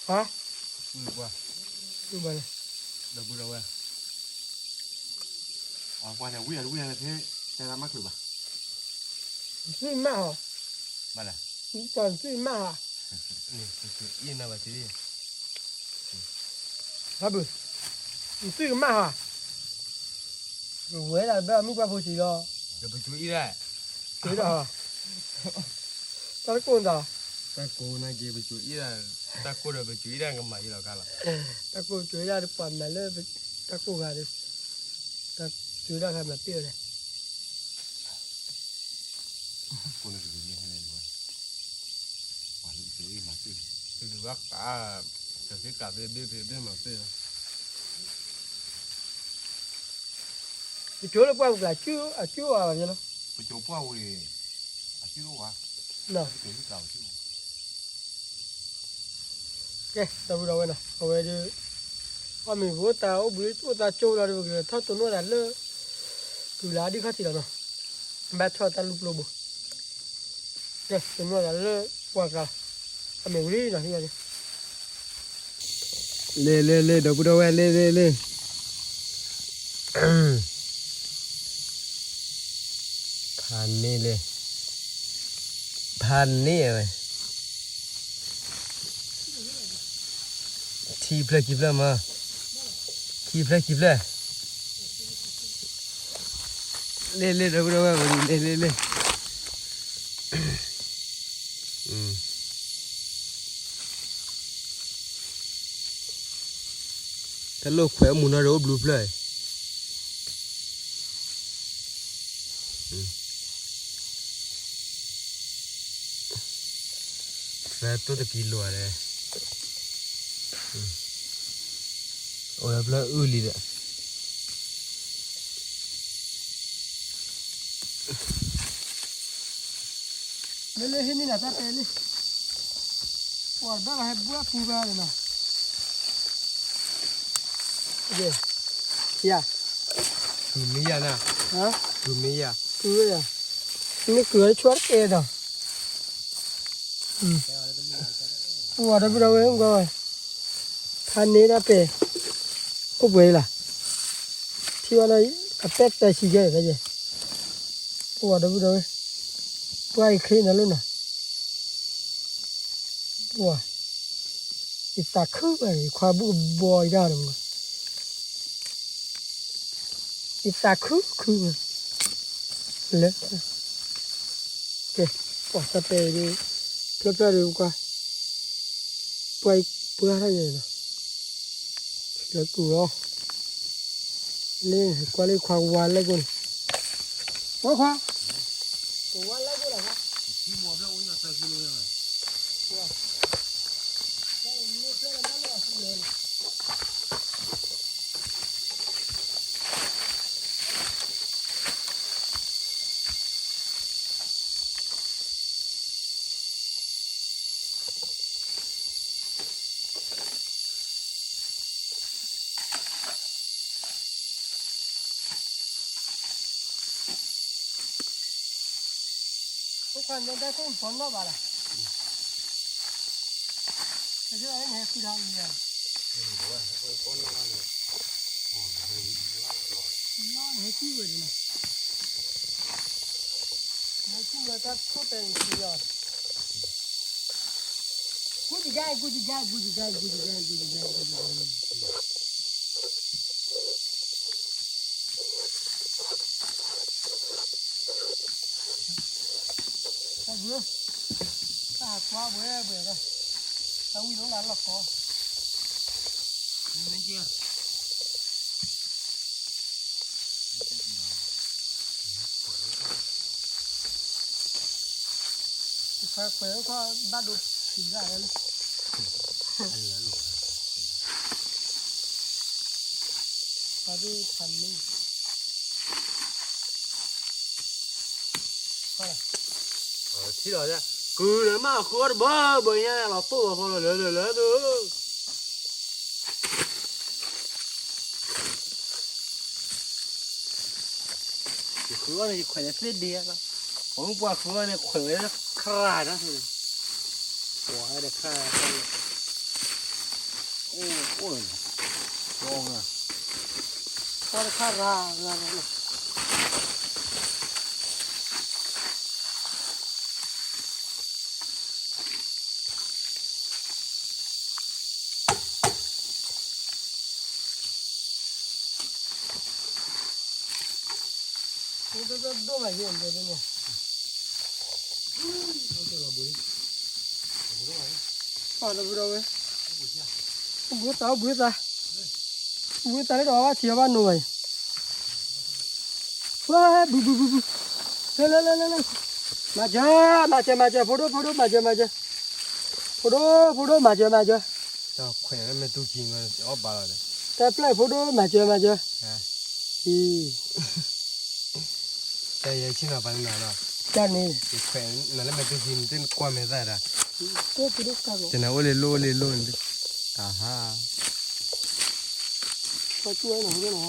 ဟါ ဝံၤပှၤ ဝံၤဘၣ်န့ၣ် ဒီပုၢ်ဒီဝဲၢ် အပှၤန့ၣ် ဝံၤအဝံၤန့ၣ် ဖဲတဲလၢမၤချုးဘၣ် နသွံၣ်မးဟီ မၤလဲၣ် နသွံၣ်မးဟီ ဟါဘု နသွံၣ်ကမၣ်ဟီ ဝဲဒၣ်ဘၣ်မုၢ်ပှၢ်ဖိစံးလီၤ ဒီးပစိၤအံၤဒၣ် စိၤဒၣ်ဟီ တၢ်တကိၢ်သး တၢ်ကိၢ်နာ်က့ၤပစိၤအံၤဒၣ် တၢ်ကိၢ်ဒီးပစိၤအံၤဒၣ်ကမၤယံၤလီၤကါလီၤ တၢ်ကိၢ်ပစိၤအံၤဒၣ်တပှၤမၤလၢ တၢ်ကိၢ်ဂၤဒီး တၢ်စိၤဒၣ်ဂၤမၤပ့ၢ်ဝဲလဲၣ် ကိၢ်န့ၣ်တဂ့ၤမ့ၢ်ဟဲလဲၣ် ပှၤလၢပစိၤအံၤမၤပ့ၢ် ပဘၣ်ကး ကသ့ကးသ့ဘ့ၣ်သ့ဘ့ၣ်မၤပ့ၢ်လီၤ ပစိၤလၢပှၢ်ပူၤကျါ အစုအိၣ်အါဘၣ်လီၤ ပစိၤပှၢ်ဝံၤ အစုအိၣ်ဝါ ကဲ ဒီပုၢ်ဒီဝဲၢ်နီၤ အဝဲဒၣ် အီၣ်မ့ၤပအိၣ်သးအိၣ်ဘှံးအိၣ်သးကၠိလီၤဒီး ပကလဲၤထီၣ်တိၢ်နီၣ်သးလၢ ကုၤလၢ်ဒ်ခီၣ်ထံးလီၤနီၤ ဘၣ်ထီၣ်တၢ်လူၢ်ပျိဘိ ကဲ တိၢ်နီၣ်သးလၢပှၢ်ကျါလီၤ အမ့ၤဝံၤလီၤ ဟံၣ်ဝဲန့ၣ် လဲၤလဲၤလဲၤ ဒီပုၢ်ဒီဝဲၢ် လဲၤလဲၤလဲၤ ဖးန့ၢ်လဲၤ ဖးန့ၢ်ဝဲ ထံဖျၢၣ်ခံဖျၢၣ်မး ခံဖျၢၣ်ခံဖျၢၣ် လဲၤလဲၤ ဒီပုၢ်ဒီဝဲၢ် လဲၤလဲၤလဲၤ တၢ်လိၣ်ခွဲးအမူနီၤဒီးအိၣ်ဘျုးဖျၢၣ် သၢတိၢ်တကံလိၤဒီး အိၣ်လၢဖျၢၣ်အုၣ်လံဒီး လၢလၢဟံးန့ၢ်နၤတၢ်တဲလံ ပှၤတဘၣ်ဟဲဘှၣ်ပူၤဘၣ်န့ၣ်နီၤ ယၤ ကုၤမ့ၢ်ယၤနၤ ကုၤမ့ၢ်ယၤ ကုၤဝဲယၤ မ့ၢ်ကုၤဝဲဆိတကဲဒီး ပှၤဒီပုၢ်ဒီဝဲၢ် ဖးန့ၢ်ဒၣ်ပဲာ် အိၣ်ပှဲၤလီၤ ထံၣ်ဘၣ်နီၤ အပဲၢ်တဲဆံးကဲဒီး ပှၤဒီပုၢ်ဒီဝဲၢ် ပှၤအံၤချ့နၤလိၣ်နီၤ ပှၤ ယသးခုဘၣ်န့ၣ် ယခွါဘုၣ်ကဘီအံၤဒၣ်န့ၣ် ယသးခုခုဘၣ် လၢ ကဲ ပှၤသးပဲာ်အံၤဒ် ဖျၢၣ်ဖျၢၣ်ဒ်ပှၤ ပှၤအံၤပှၤထီၣ်ယဲၢ်နီၤ လၢကူၣ်လီၤ လၢကွၢ်လၢခွါကဝါလဲၣ်ကိၣ်န့ၣ် ဝဲခွါ ကဝါလဲၣ်ကိၣ်လီၤ အိၣ်ခွါညါဒၣ်ခိၣ်ဖီနီၣ်ဘၣ်လၢ် နဟဲကွံာ်ဝဲဒ်လဲၣ် နဟဲကွံာ်ဝဲတၢ်ခိၣ်တဲာ်န့ၣ်လီၤ ကူကယါ ကူကယါ ကူကယါ ကူကယါ ကူကယါ ကူကယါ တၢ်ဘျုး တၢ်ဟးကွၢ်ဘှဲဘှဲဒီး တၢ်ဝံၣ်လိလၢလီၢ်ကီ မ့ၢ်မ့ၢ်က့ တခွဲခွဲအခီၣ်ဘၣ်ဒိဖံးဒၣ်လဲၣ်လၢ ပှၤဒိဖးမ့ၢ် ထံၣ်လီၤ ကုၤလၢမ့ၢ်ဃုအီၣ်တဘၢဘၢညါလီၤတိၢ်လီၤဖီလီၤလၢလၢလၢလၢ ဃုအီၣ်န့ၣ် ယခွဲးန့ၣ်သ့ၣ်ဒ့လီၤ, ပှၤမုၣ်ပှၢ်ဃုအီၣ်န့ၣ် ခွဲးဝဲခရၣ်တၢ်ဆိန့ၣ်, ပှၤဒီးခရၣ်, အိၣ်, အိၣ်လီၤ, ပှၤတခါရၤရၤရၤလီၤ. ဒိၣ်မးယဲၢ်န့ၣ်, အဒီပုၢ်ဒီဝဲၢ်, ဘုသးဘုသး, ဘုသးလၢတအီဘၣ်ထံအီဘၣ်နိဘၣ်အံၤ, ဝဲ, ဘုဘုဘုဘု, လၢလၢလၢလၢလၢ, မၤစၢၤ, မၤစၢၤမၤစၢၤ, ဖိဒိၣ်ဖိဒိၣ်, မၤစၢၤမၤစၢၤ, ဖိဒိၣ်ဖိဒိၣ်, မၤစၢၤမၤစၢၤ, ခွဲးလၢမဲာ်တူၢ်ခံ, အီၣ်ဘၣ်လီၤဒီး, တၢ်ပျဲၢ်ဖိဒိၣ်, မၤစၢၤမၤစၢၤ, အံၤ တၢ်ယဲဆ့ၣ်နီၤပှၤနၤလီၤ, တၢ်န့ၣ်, ယခွဲးနၤလၢမဲာ်တူၢ်ခံန့ၣ် သ့ၣ်နကွၢ်မဲာ်သၣ်ဒၣ်, တၢ်န့ၣ်အိၣ်လၢလိၣ်အိၣ်လၢလိၣ်န့ၣ်, အဟါ, ပှၤတူၢ်ဝဲနီၤ,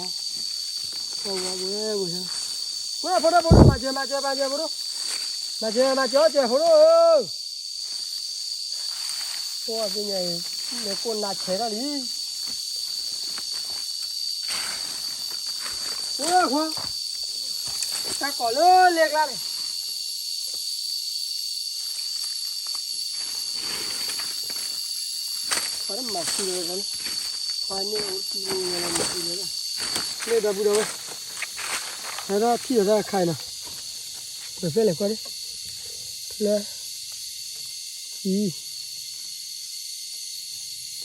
ဝဲဝဲဝဲ, ဝဲဖိဒိၣ်ဖိဒိၣ်, မၤစၢၤမၤစၢၤမၤစၢၤဖိဒိၣ်, မၤစၢၤမၤစၢၤအီၣ်စၢၤဖိဒိၣ်ဧၢ. ပှၤသ့ၣ်ညါအံၤ, လဲၤကိးနးဆဲးထီၣ်လံ, ဝဲခွါ, တၢ်ကိးလၢလဲၤကျါန့ၣ် ပှၤတမၤသံလၢၤလၢၤ, ပှၤန့ၣ်အိၣ်တံၤမူလၢၤလၢၤမၤသံလၢၤလၢၤ, လၢဒီပုၢ်ဒီဝဲၢ်, ဟဲထီၣ်ထံၣ်အီၤတၢ်တခါအံၤနီၤ, ပဖဲလဲၣ်ကွၢ်န့ၣ်, လၢ, ခံ, သၢ, ယဲၢ်,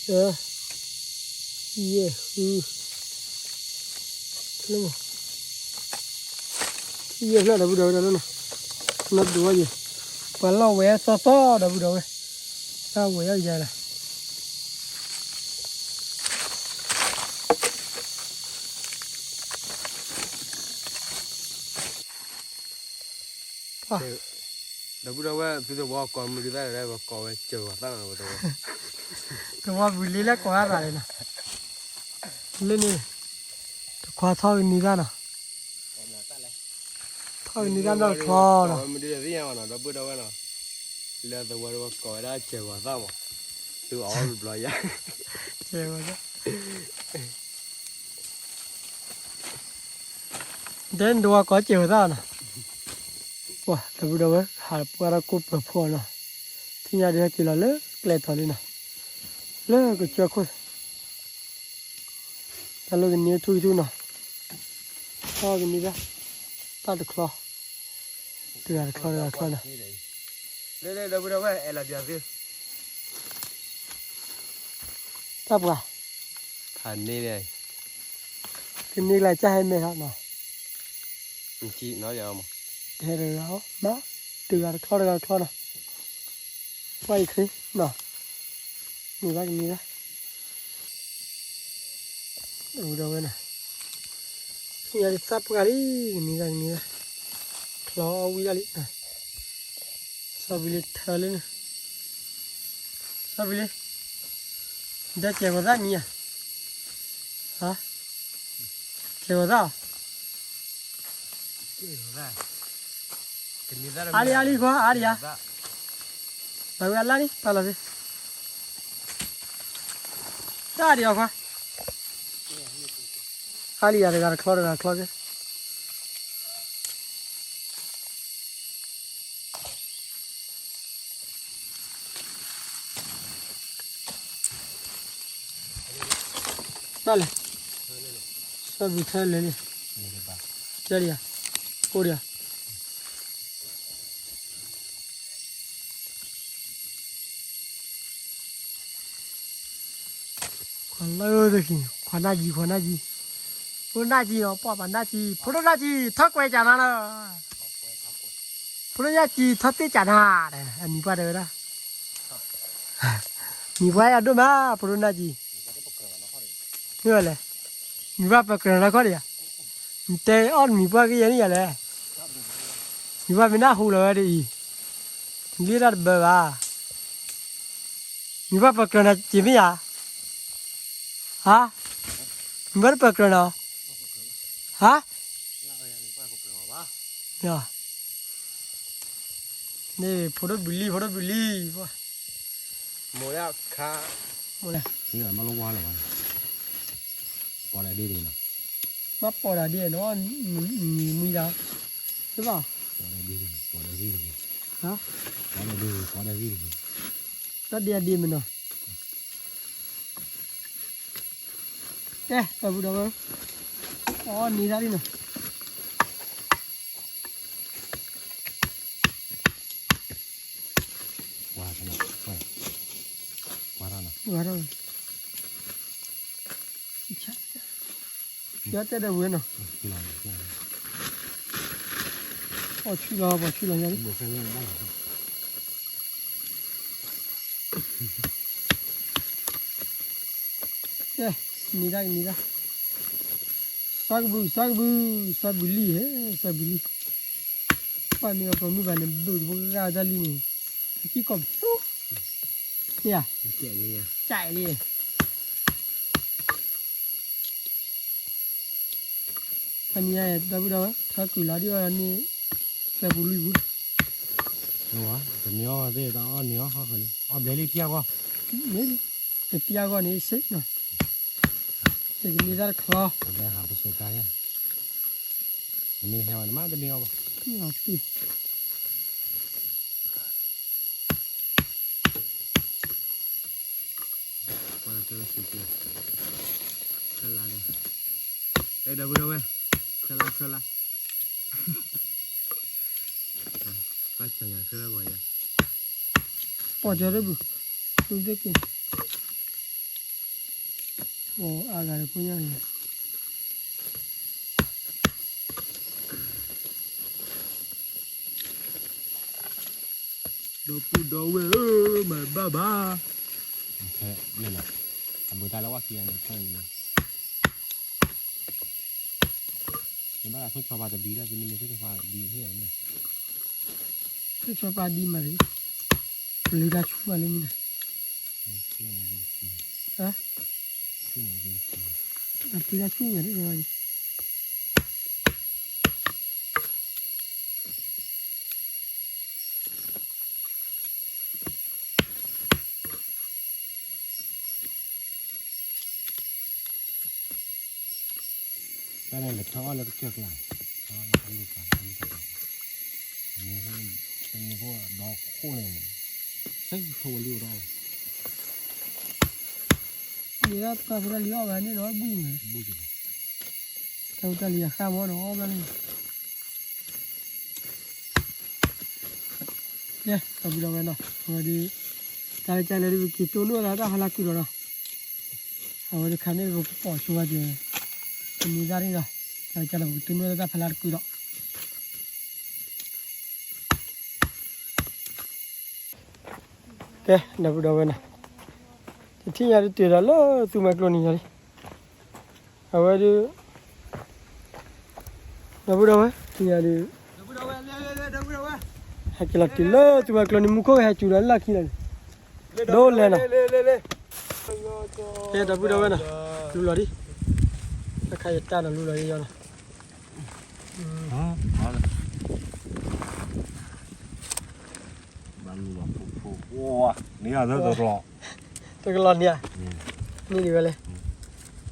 ဃု, လၢမး ထံၣ်ယဲၢ်ဖျၢၣ်ဒီပုၢ်ဒီဝဲၢ်ဒီးလီၤနီၤ, နီၢ်ဒိးဝဲယဲၢ်, ပှၤလီၢ်ဝဲသီသီဒီပုၢ်ဒီဝဲၢ်, တၢ်ဝဲၤယီၢ်ယၤလၢ, ဒီပုၢ်ဒီဝဲၢ် သုသဝီကိးမုၢ်ဒုးသၣ်ဒီး ပှၤကိးဝဲစၢၤဂီၤသၣ်နီၤ, သဝီပူၤလံလၢကိးဂၤသးလီၤနီၤ, လၢန့ၣ်, တခွါထီၣ်ကနံၤသၣ်နီၤ, ထီၣ်ကနံၤသၣ်နီၢ်တချီနီၤ, မုၢ်ဒုးသ့ၣ်ညါဘၣ်နီၤ ဒီပုၢ်ဒီဝဲၢ်နီၤ, လၢသဝီပှၤကိးဝဲဒၣ်စၢၤဂီၤသၣ်မး, သုအီၣ်ဘျီယါ, စၢၤဂီၤသၣ် ဒဲနဒိးဝဲကိးစဲးဝဲသၣ်နီၤ, ပှၤဒီပုၢ်ဒီဝဲၢ် ဟးပှၢ်ထီၣ်ကိၣ်ပၢၤဖှီၣ်နီၤ, ထံၣ်ညါဒုးဟဲက့ၤလီၤလၢကျဲတီၤလံနီၤ, လၢကစၢၢ်ခိၣ်, တၢ်လၢကနံၤထူၣ်ထူၣ်နီၤ, ထီၣ်ကနံၤဘၣ်, တၢ်တချီ, တဂၤတချီတဂၤတချီနီၤ, လၢလၢဒီပုၢ်ဒီဝဲၢ် အဲၣ်လီၤပျီသု တၢ်ပှၤ, ဖးန့ၢ်န့ၣ်, ကန့ၢ်လၢကၢ်ဟဲမဲာ်ထီၣ်နီၤ, ကဟဲတဂၤအီၤမး, တဂၤတချီတဂၤတချီနီၤ, ပှၤအံၤချ့နီၤ, န့ၢ်ဘၣ်ကန့ၢ်ဘၣ်, ဒီပုၢ်ဒီဝဲၢ်နီၤ, ထံၣ်ညါဒုးသၣ်ပှၢ်လံ, ကန့ၢ်ဘၣ်ကန့ၢ်ဘၣ်, ချီအီၣ်ဝံၤဒၣ်လံ, စီၤဘံလ့ထၢလၢန့ၣ် စီၤဘံလ့, ဒီးစဲးဂီၤသၣ်မံၤဧါ, ဟါ, စဲးဂီၤသၣ်, အါလံအါလံခွါ အါလံဧါ, ဘၣ်ဝဲအလါလံ ပာ်လီၤသ့, တၢ်ဒံးအီၤခွါ, အါလံဧါ တဂၤတချီတဂၤတချီကဲ ဘၣ်လဲၣ်, စီၤဘံထၢလဲၤလံ, ကဲလံဧါ, အိၣ်ဒံးဧါ, ခွါလၢသ့ၣ်ခံ, ခွါနၢ်ကံ, ခွါနၢ်ကံ, ဖိနၢ်ကံနီၤ, ပှၤပှၤနၢ်ကံ, ဖိဒိၣ်နၢ်ကံ, ထီၣ်ကွဲးကနၤလီၤ, ဖိဒိၣ်နၢ်ကံ, ထီၣ်တ့ၢ်ကနၤ, အမံၤပှၢ်တဲဝဲဒၣ်, မံၤပှၢ်ယဒိၣ်မး, ဖိဒိၣ်နၢ်ကံ, မ့ၢ်လဲၣ်, မံၤပှၢ်ပၢၤကြၢးနၤခီဒံးဧါ, နတဲအီၣ်မံၤပှၢ်ကယဲၢ်န့ၣ်ယၤလဲၣ်, မံၤပှၢ်မ့ၢ်နၢ်ဟူလီၤဝဲဒ်အံၤ, လံတၢ်တဘၢဘၣ်, မံၤပှၢ်ပၢၤကြၢးနၤက့ၤမ့ၢ်ယၤ, ဟါ, မံၤပှၢ်တပၢၤကြၢးနၤ, ဟါ, မံၤပှၢ်ပၢၤကြၢးဘၣ် န့ၣ် ဖိဒိၣ်ဘုလံ ဖိဒိၣ်ဘုလံ, မိၢ်လၢခါ, မိၢ်လၢ, မၤလိဝါလၢၤဘၣ်, ပီၣ်ဒၣ်ဒ့တဂ့ၤနီၤ, မ့ၢ်ပီၣ်ဒၣ်ဒ့နီၤ, နံၤမံဒၣ်, သ့ဘၣ်, ပီၣ်ဒၣ်ဒ့တဂ့ၤ, ပီၣ်ဒၣ်ဂ့ၢ်တဂ့ၤ, ပီၣ်ဒၣ်ဒ့တဂ့ၤ, ပီၣ်ဒၣ်ဂ့ၢ်တဂ့ၤ, တၢ်ဒ့အဒ့မ့ၢ်နီၤ ကဲ ဒီပုၢ်ဒီဝဲၢ်, အီၣ်နံၤတၢ်လံနီၤ, ဝါထီၣ်နီၤ, ဝါထီၣ်နီၤ, ဝါထီၣ်, ယတဲဒီပုၢ်ဝဲၢ်နီၤ, ပီၣ်ဆူၣ်လီၤ ပီၣ်ဆူၣ်လီၤယၤလံ ကဲ, နံၤတၢ်ကနံၤတၢ်, စီၤကဘုး စီၤကဘုး, စီၤဘုးလံဟဲ, စီၤဘုးလံ, ပှၤမ့ၢ်အီၣ်ပိာ်မုၣ်ဘၣ်န့ၣ် ဘုးတဘိဂၤတၢ်လံန့ၣ်, အကံၢ်ကီၢ်ပသူ, မ့ၢ်ဧါ, ကဲလံ, ဖဲန့ၣ်ယါ ဒီပုၢ်ဒီဝဲၢ် ထီကုၢ်လီၤဒ်အီၤန့ၣ်, ဖဲပူၤလွံၢ်ပူၤ တမ့ၢ်အီၣ်သ့ၣ် တၢ်အီၣ်န့ၢ်အီၣ်ဟီၣ်ဃီလံ အီၣ်ဘျဲလံဖျၢၣ်ဂီၢ်, တဖျၢၣ်ဂီၢ်န့ၣ်စ့ၢ်နီၤ, တကနံၤတၢ်တချီ, ဟးပစိာ်ကါယါ, နမ့ၢ်ဟဲဝဲနမ့ၢ်တန့ၢ်အီၣ်ဘၣ်, လီၤတံၢ် ဆၢလါဒီး, အဲ ဒီပုၢ်ဒီဝဲၢ်, ဆၢလါ ဆၢလါ, ဘၣ်ဆၢညါဆၢလါဂီၤယၤ, ပီၣ်ကၢၤတဘုး, သူသ့က့ၤ, ပီၣ်အါဂၤဒီးဖိညါယၤ ဒီပုၢ်ဒီဝဲၢ်ဧၢ, မၤဘၣ်ဘၣ်, အဘူးတၢ်လၢဝၣ်ခံဂၤန့ၣ် ယဘၣ်ဆိကမိၣ်ပှၤတဒံလၢ သမံးန့ၣ်ဆိကမိၣ်ပှၤဒံဟ့ၣ်ယၤန့ၣ်, ဆိကမိၣ်ပှၤဒံမးတဂ့ၤ, ပလုၢ်တၢ်ဆူၣ်မးလၢမနုၤလဲၣ်, ဟါ, ပလုၢ်တၢ်ဆူၣ်မးဒ်သိး တၢ်န့ၣ်လဲၤထီၣ်အီၣ်လၢကစၢၢ်ကျါ, ထီၣ်အီၣ်လၢကစၢၢ်ကျါ, တမံၤဖိဒီခိၣ်န့ၣ်, စဲယဖိဝဲလံအိၣ်ဒီးအီၣ်ဘၣ်, ယဲဒၣ်တၢ်ဖိတၢ်လံၤအီၣ်ဘၣ်န့ၣ်ဒီးဘုၣ်န့ၣ်, ဘုၣ်န့ၣ်, တၢ်ဖိတၢ်လံၤအဃၢ်မ့ၢ်ဒီးအီၣ်ဘၣ်န့ၣ် ကဲ ဒီပုၢ်ဒီဝဲၢ်နီၤ, အဝဲဒၣ် တၢ်လၢကၢ်လၢဒ်ပက့ၤတိၢ်နီၣ်သးတၢ်ဖီလာ်ကုာ်ဒီးနီၤ, အဝဲတခါန့ၣ်ပကပိာ်ဆိဝဲက့ၤ, ပမ့ၢ်ဒၣ်န့ၣ်ဒီး တၢ်လၢကၢ်လၢပကတိၢ်နီၣ်သးတၢ်ဖီလာ်တကုာ်ဒီး ကဲ ဒီပုၢ်ဒီဝဲၢ်နီၤ, တထံၣ်ညါဒုးတုၤဒီးလၢသူမွဲကျိနံၤညါလံ, အဝဲဒုး ဒီပုၢ်ဒီဝဲၢ် ထံၣ်ညါဒုး ဟဲက့ၤလီၤတုၤလၢသူမွဲကျိနံၤ မူခိၣ်ကဟဲစူၤဒီးလၢခံလီၤန့ၣ်, ဒိၣ်လဲၣ်နီၤ, ကဲ ဒီပုၢ်ဒီဝဲၢ်နီၤ, လူလီၤဒံး, တၢ်ခါယတၢ်နီၤ လူလီၤဒံးယီၤနီၤ တကလီၤန့ၣ်ဧါ, န့ၣ်ဒံးဝဲလဲၣ်,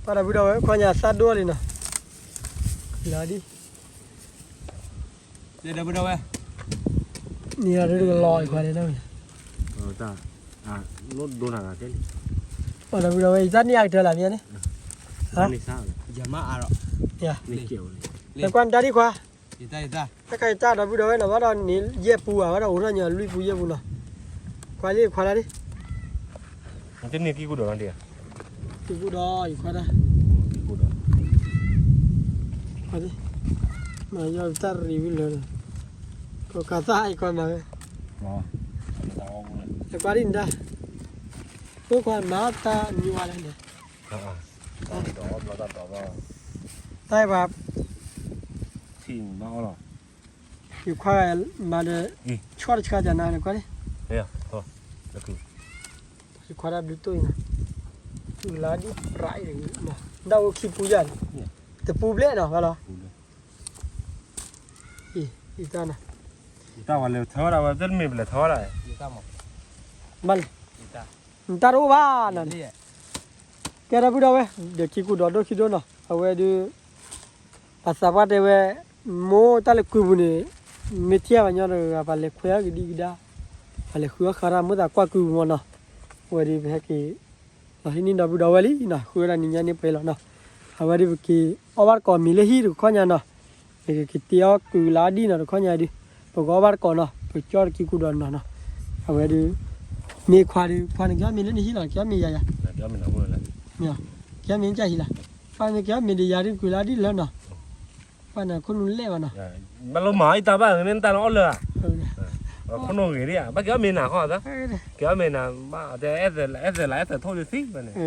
ပှၤဒီပုၢ်ဒီဝဲၢ် ခွါညါသၣ်ဒိၣ်လံနီၤ, လီၤဒံး, န့ၣ်ဒီပုၢ်ဒီဝဲၢ်, န့ၣ်ဒီးတကလီၤအံၤခွါန့ၣ်, ပှၤဒီပုၢ်ဒီဝဲၢ် ယတၢ်န့ၢ်အကတၢၢ်လၢမ့ၢ်န့ၣ်, ယမၤအါဒီး, လဲၤကွၢ်နတၢ်ဒံးခွါ တၢ်ခါယတၢ်ဒီပုၢ်ဒီဝဲၢ်နီၤ ဘၣ်ဒီးန့ၣ်ယဲၢ်ပူၤဘၣ် ဘၣ်ဒီးအိၣ်ထီၣ်ညီလွံၢ်ပူၤယဲၢ်ပူၤနီၤ, ခွါလံခွါလၢ်ဒံး, တန့ၢ်ကံၢ်ကူဒီးလီၤဒံး, ကံၢ်ကူဒီးယခွါတၢ်, ကံၢ်ကူဒီး, မၤယီၤတၢ်ရံးဝံၤလၢာ်, ကကၤသၣ်အံၤခွါမၤဝဲ, ယခွါဒံးနတၢ်, ဖိခွါမၤတၢ်မံဝါလဲၣ်န့ၣ်, တၢ်အံၤပှၤ ယခွါမၤဒီး ဆီတဆှါကနၤန့ၣ်ကွၢ်န့ၣ်, ယခွါတၢ်ဘျုးတိၢ်အံၤနီၤ, သူၣ်လါဒ်ပြးအံၤ, ဒၣ်အိၣ်ခံပူၤယၤန့ၣ်, တပူၤဘျဲၣ်နီၤ ဘၣ်လီၤ, အံၤ အံၤတၢ်နီၤ, ယတၢ်ဝဲလဲၤထၢဝဲဒၣ်ဝဲ တမ့ၢ်ပလဲၤထၢဝဲဒၣ်, ဘၣ်လဲၣ်, နတၢ်တအိၣ်ဘၣ်နီၤ, ကဲဒီပုၢ်ဒီဝဲၢ်, ဒီးခံကူဒီးဒိၣ်ခံဒိၣ်နီၤ, အဝဲဒုး ပှၤသးပှၢ်တဲဝဲ, မိၢ်တၢ်လဲၤကွံာ်ပူၤန့ၣ်, မ့ၢ်ထံၣ်ဘၣ်ညီတဂၤ ပှၤလဲၤခွဲးအီၣ်ကဒံကဒါ, ပှၤလဲၤဃုအီၣ်ဃာ်တၢ်မုာ်သးကွၢ်ကွံာ်ပူၤမီၢ်နီၤ, အဝဲဒုးပဟဲက့ၤ လီၤဟံးန့ၢ်ဒီပုၢ်ဒီဝဲၢ်လံနီၤ, ဃုဝဲဒၣ်နံၤညါန့ၣ်ပှဲၤလီၤနီၤ, အဝဲဒုးပက့ၤအီၣ်ဘၣ်တကိးမ့ၤလၢဟံၣ်တခီညါနီၤ, ပကက့ၤတ့အီၣ်ကုၤလါဒံၣ်နီၤတခီညါဒုး, ပကအီၣ်ဘၣ်တကိးနီၤ, ပကၠီၣ်တကံကူဒီးနီၤနီၤ, အဝဲဒုး မ့ၢ်ခွါဒုး ခွါန့ၣ်က့ၤအီၣ်မ့ၤလၢနဟံၣ်လီၤ, က့ၤအီၣ်မ့ၤယၤယၤ, က့ၤအီၣ်မ့ၤကၢ်ဟံၣ်လီၤ, ပၢ်မ့ၢ်က့ၤအီၣ်မ့ၤဒီးယၤဒုး ကုၤလါဒံၣ်လၢနီၤ, ပၢ်န့ၣ်ခိၣ်နူာ်လဲၣ်ဘၣ်နီၤ, ဘၣ်လီၤမၤအံၤတၢ်ဘၣ်န့ၣ်တၢ်လီၤအီၣ်လၢ ခိၣ်နူာ်ဂ့ၤဒံးဧါ, ဘၣ်က့ၤအီၣ်မ့ၤနၤခီ, က့ၤအီၣ်မ့ၤနၤ, ဘၣ်အဲၣ်သဲးလးအဲၣ်သဲးထိၣ်ဒုးသံဘၣ်န့ၣ်,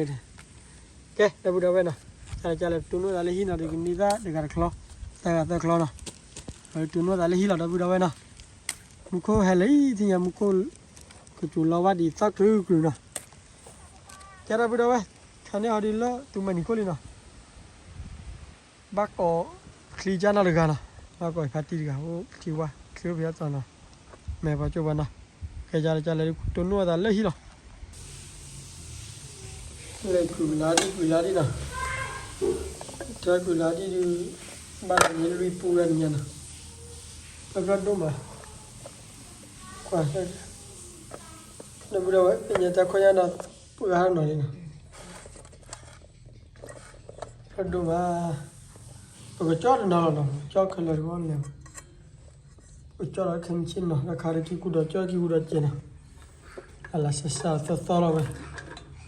ကဲ ဒီပုၢ်ဒီဝဲၢ်နီၤ, ကလဲၤတူၢ်နီၣ်သးလၢဟံၣ်နီၤ, ဒုးကန့ၢ်သၣ်တဂၤတချီ, တဂၤသၢချီနီၤ, တူၢ်နီၣ်သးလၢဟံၣ်လီၤ ဒီပုၢ်ဒီဝဲၢ်နီၤ, မူခိၣ်ဟဲလၢအံၤ သ့ၣ်ညါမူခိၣ် ကစူၤလီၤဘၣ်ဒ်သီၣ်ချုးချုးနီၤ, ကဲ ဒီပုၢ်ဒီဝဲၢ်, ခါန့ၢ်ဟီဒုးလၢတူၢ်မၤနံၤခိၣ်လံနီၤ ဘၣ်ကိးချံကၢ်နီတဂၤနီၤ, ဘၣ်ကိးဖါတံၢ်တဂၤ အိၣ်ချံဝါ ချံအိၣ်ဖဲအသီနီၤ, မဲာ်ပှၤကၠိပှၤနီၤ, ကဲ ကလဲၤ ကလဲၤဒုးတူၢ်နီၣ်သးလၢဟံၣ်လီၤ, လဲၤကုၤလါဒံၣ် ကုၤလါဒံၣ်နီၤ, တၢ်ကုၤလါဒံၣ်ဒုး ဘၣ်တနံၤလွံၢ်ပူဝဲနံၤညါနီၤ, တၢ်ဘျီၣ်ဒိၣ်မး, ကွၢ် ဒီပုၢ်ဒီဝဲၢ် ကညဲတၢ်ခိၣ်ညါနီၤ, ပှၤဟးနီၤလံနီၤ ဒိၣ်မး, ပကကၠီၣ်တနီၤလီၤနီၤ, ကၠီၣ်ခဲလၢာ်တဘီလဲၣ်, ပကကၠီၣ်လီၤခဲမုၢ်ဆ့ၣ်နီၤ, တၢ်ခါဒုးကံၢ်ကူဒီးကၠီၣ် ကံၢ်ကူဒီးကဲနီၤ, အလၢစဲးစးသီသီလီၤဝဲ, ပက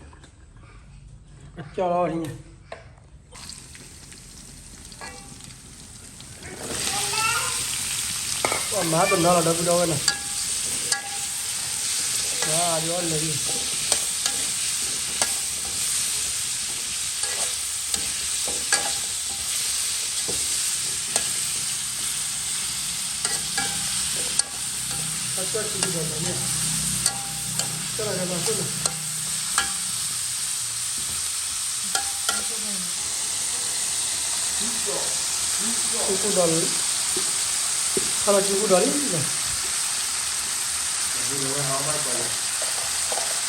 ကၠီၣ်လီၤဝဲန့ၣ်ညါ ပှၤမၤတနီၤလီၤ ဒီပုၢ်ဒီဝဲၢ်နီၤ, ပှၤဒုး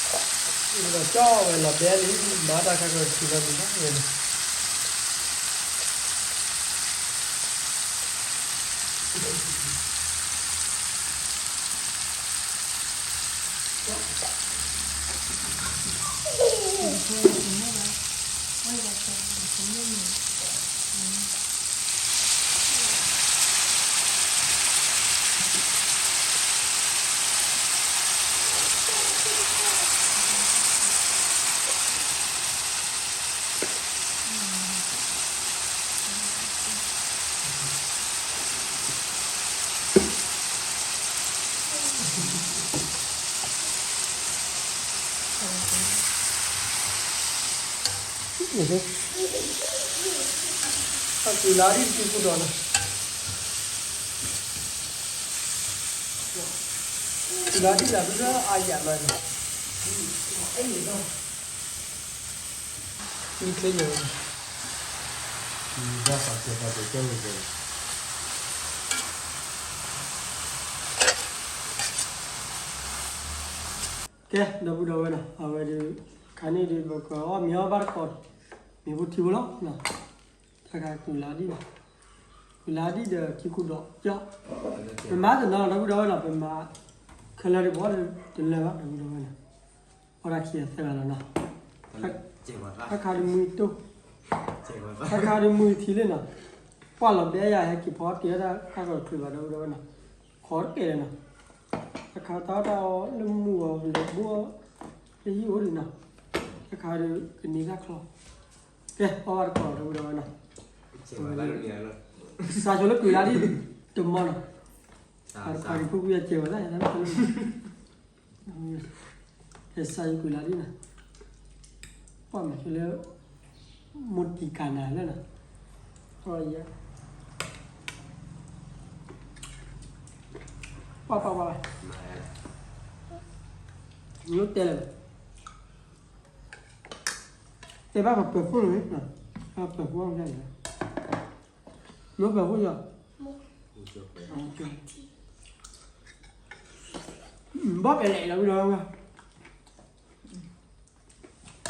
အီၣ်လဲၤလံ, တၢ်ကၠီၣ်ခံဒီးန့ၣ်, ကၠီၣ်လီၤကဒီးခိၣ်နီၤ ကံၢ်ကူဒီး, ခါလီၤကံၢ်ကူဒီးလံနီၤ, ကံၢ်ကူဒီးကၠီၣ်ဝဲလီၤဘဲလံ, မၤတၢ်ခါကီၤထံလီၤဒံးဘၣ်ဝဲန့ၣ် တၢ်ကုၤလါဒံၣ်တကံၢ်ကူဒီးနီၤ, ကုၤလါဒံၣ်လၢဒုးအါယၤလီၤန့ၣ်, နံၣ်ချ့ယဲၢ်, ဘၣ်ပာ်စၢၤပာ်စၢၤကဲဝဲ, ကဲ ဒီပုၢ်ဒီဝဲၢ်နီၤ, အဝဲဒုး ခါန့ၣ်ဒုး ပကအီၣ်မ့ၤအီၣ်ဘၣ်တကိး မ့ၤဖိထံဖိလီၤနီၤ, တၢ်ခါကုၤလါဒံၣ်နီၤ, ကုၤလါဒံၣ်ဒီးကံၢ်ကူဒီးကၠီၣ်, ပမၤတနီၤလီၤ ဒီပုၢ်ဒီဝဲၢ်နီၤ, ပမၤ ခဲလၢာ်ဒုး ပအီၣ်တလၢာ်ဘၣ် ဒီပုၢ်ဒီဝဲၢ်နီၤ, အီၣ်တၢ်ခံဂၤသၢဂၤလီၤနီၤ, တၢ်ခါဒုးမုၢ်တိၢ်, တၢ်ခါဒုးမုၢ်ထံလံနီၤ, ကွၢ်လီၤဘဲယၤ ဟဲက့ၤဖီအီၣ်တ့ၢ်ဝဲဒၣ် တၢ်ကီတချုးဘၣ် ဒီပုၢ်ဒီဝဲၢ်နီၤ, ခီတကဲလၢၤနီၤ, တၢ်ခါတၢ်အီၣ်တၢ်အီလၢမုၢ်အီၤ လဲၤဘိအီၤ လၢဟံၣ်အိၣ်ဒံးနီၤ, တၢ်ခါဒုးကန့ၢ်တၢ်ချီ, ကဲ အီၣ်ဘၣ်တကိး ဒီပုၢ်ဒီဝဲၢ်နီၤ, စးဆိလၢကုၤလါဒံၣ် တမီနီၤ, တၢ်ခါဒုးဖိကွံာ်အစဲးဝဲဒၣ် ကဲစးယကုၤလါဒံၣ်နီၤ, ပှၤမၤဆိလၢ မိၢ်တံၤကၤနၤလၢနီၤ, ပှၤပှၤပှၤ, ယိၣ်တဲလၢၤဘၣ်, တဲဘၣ်ပှၤပၢၤဖိလီၤ, ပှၤပၢၤဖိလီၤ, မိၢ်ပၢၤဖိယီၤ, ဘီၣ်ပဲလဲၣ်လီၤဝံၤလီၤဝဲ,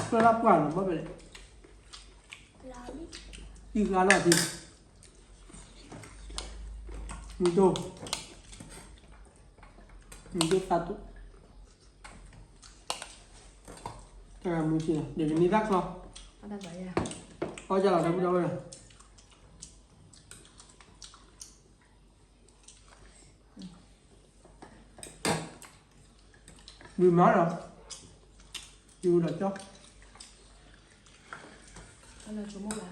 ပၢလၢပှၢ်လီၤ ဘီၣ်ပဲလဲၣ်, သံဃာ်လီၤသံ, မုၢ်ဒိၣ်, မုၢ်ဒိၣ်သးတိ, တဂၤမုၢ်ဆ့ၣ်လီၤ ဒ်ကန့ၢ်တၢ်ချီ, အီၣ်ယၤလီၤ ဒီပုၢ်ဒီဝဲၢ်လီၤ. မုၢ်မၤလီၤ, ယူၤဒီးကၠီ, အလီၤဆိကမိၣ်ဘၣ်.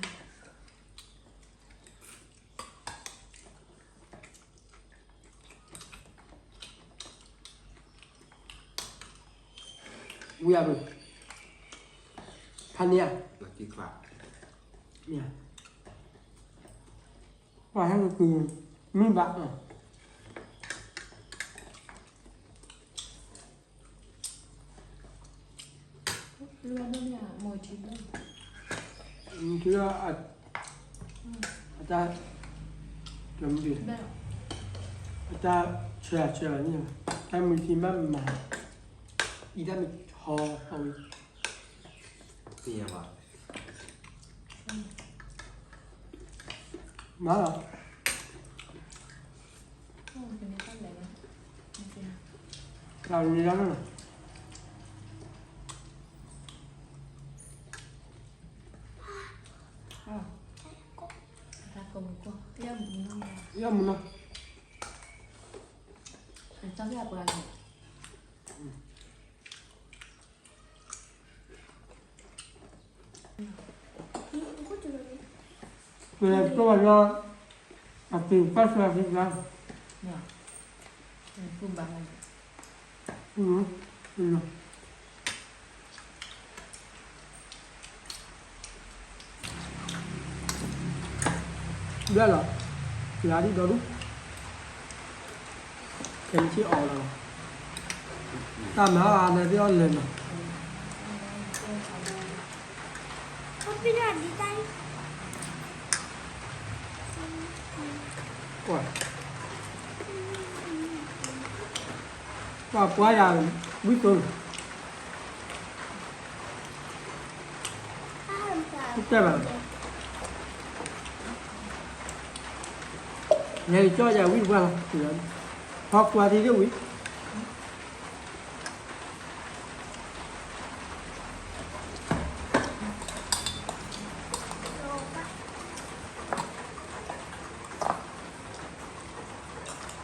ဝံၤအဘၢၣ်, ဖးန့ၢ်ဧါ, မ့ၢ်ဧါ, ပှၤဟဲက့ၤ, မုၢ်ဘၣ်, အတၢ်, အတၢ်ဆၢဆၢန့ၣ်, တၢ်မုၢ်ထံဘၣ်မၤ, အံၤတၢ်မ့ၢ်ထီအဝဲ, သ့ၣ်ညါဘၣ်, မၤလီၤ, တၢ်န့ၣ်လီၤ, ယမုၢ်နီၤ, ကျိဘၣ်လီၤ, အပူၤပှၢ်ဆၢသံကျါ, ဘျၢလီၤ, လၢဒ်ဒီဒူၣ်, ခဲမုၢ်ဆ့ၣ်အီၤလီၤ, တၢ်မၤအါန့ၣ်သ့ၣ်အီၣ်လဲၤနီၤ, ပှၤပှၤယၤ, ဝံသိ, တဲဘၣ်, လဲၤကၠီယၤဝံပှၢ်လီၤ, ဟီကွၢ်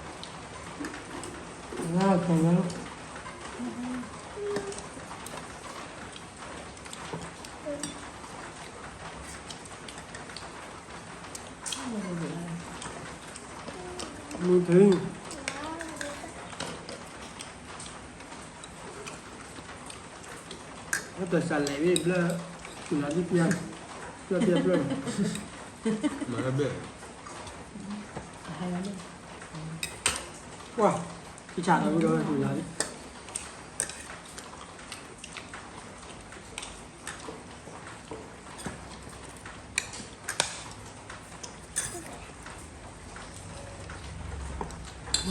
သံဒၣ်ဝံၤ မုၢ်ထံ အတၢ်စးလဲၤဝဲဘျၢ, တုၤလီၤဒ်ပျၢ်, ပျၢ်ပျၢ်ပျၢ်, မၤဘျၢ, ကွၢ်, ကဆၣ်ဒီးဝံၤဒီးဝဲတုၤလီၤဒ်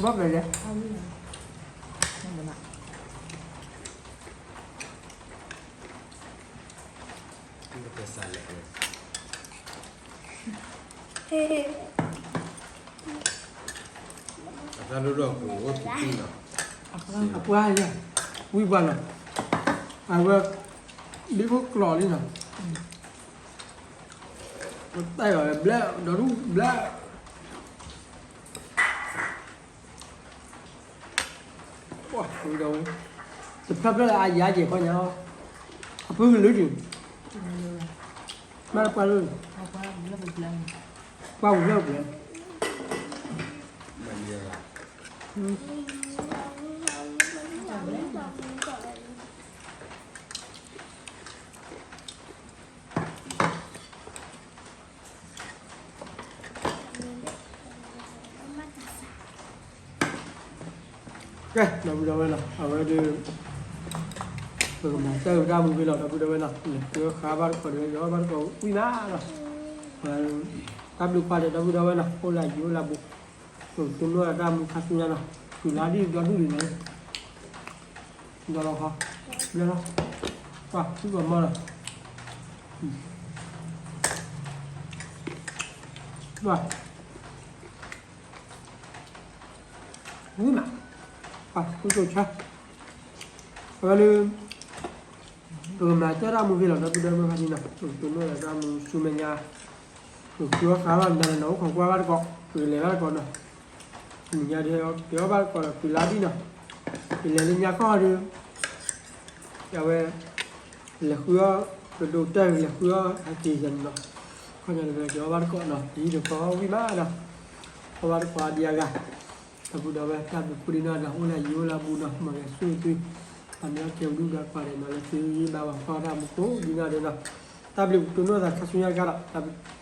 ဘၣ်ပဲလဲၣ်, အပှၤယဲ, ဝံပှၤလီၤ, အဝဲ, ဒ်ဖိကျိာ်လံနီၤ, တၢ်အီၤဘျၢ, ဒီဒူၣ်ဘျၢ ဝံၤဒီးဝဲ, တဖျၢၣ်ဖျၢၣ်လၢအယၤက့ၤခီညါ, အပုၢ်ကလုာ်ဒုး, ဘၣ်ပှၢ်လၢ, ပှၢ်ဝံၤလၢပျၢၤ, ကဲ ဒီပုၢ်ဒီဝဲၢ်နီၤ အဝဲဒၣ် ပကမၤတၢ်ဂ့ၤတၢ်မူဖဲလီၤ ဒီပုၢ်ဒီဝဲၢ်နီၤ လဲၤဃါဘၣ်တခီဒီး ယီဘၣ်တခီဝံၣ်မးနီၤ တၢ်ဘျုးပှၤဒီး ဒီပုၢ်ဒီဝဲၢ်နီၤ အိၣ်လၢယံၤအိၣ်လၢဘူး တိၢ်နီၣ်တၢ်မူခါဆူညါနီၤ, ကွံာ်လါဒ်ဒီဒူၣ်ဒံးန့ၣ်, ဒီးလီၤခီ, ဘျဲလီၤ, ပှၤ သုကီၢ်မီၢ်လီၤ, ပှၤ ဝံၤမး, ပှၤ သုကီၢ်ဆါ, အဝဲလၢ ပကမၤစၢၤတၢ်မူဖဲလီၤ ဒီပုၢ်ဒီဝဲၢ်ဖါတံၢ်နီၤ, ပကတိၢ်နီၣ်ဒီးတၢ်မူဆူမဲာ်ညါ, ပကဃုအီၣ်ဃုအီၣ်ဘၣ်မတၤလဲၣ်နီၤ, အိၣ်ခိးကွၢ်ဘၣ်တကိး, ပကလဲၤဘၣ်တကိးနီၤ, မဲာ်ညါဒ် က့ၤအီၣ်ဘၣ်တကိးဒီး ကွံာ်လါဒ်နီၤ, ကလဲၤလၢညါခီဒီး အဝဲ လဲၤဃုအီၣ် ကဒိးတၢ် လဲၤဃုအီၣ်ဟဲက့ၤယၤန့ၣ်နီၤ, ခီညါန့ၣ် က့ၤအီၣ်ဘၣ်တကိးနီၤ, ယံၤတကိးဝံၤမးဒီး အီၣ်ဘၣ်တကိးဒံးအဂၤ, ဒီပုၢ်ဒီဝဲၢ် တၢ်ဘျုးကိးဒံနီၢ်ဒီး အိၣ်လၢယိလၢအဘူးနီၤ, မၤဂဲၤဆူၣ်သု, ပှၤမ့ၢ်အီၣ်ကဲဝံၤဒုၣ်ဒီးကွၢ်ဒီးနီၤ လၢသုယံၤဘၣ်ဝဲ ကီၢ်တၢ်မူကိးဒံနီၢ်ဒီးနီၤ, တၢ်ဘျုးပတိၢ်နီၣ်သးခါဆူညါတခါဒီး တၢ်ဘျုး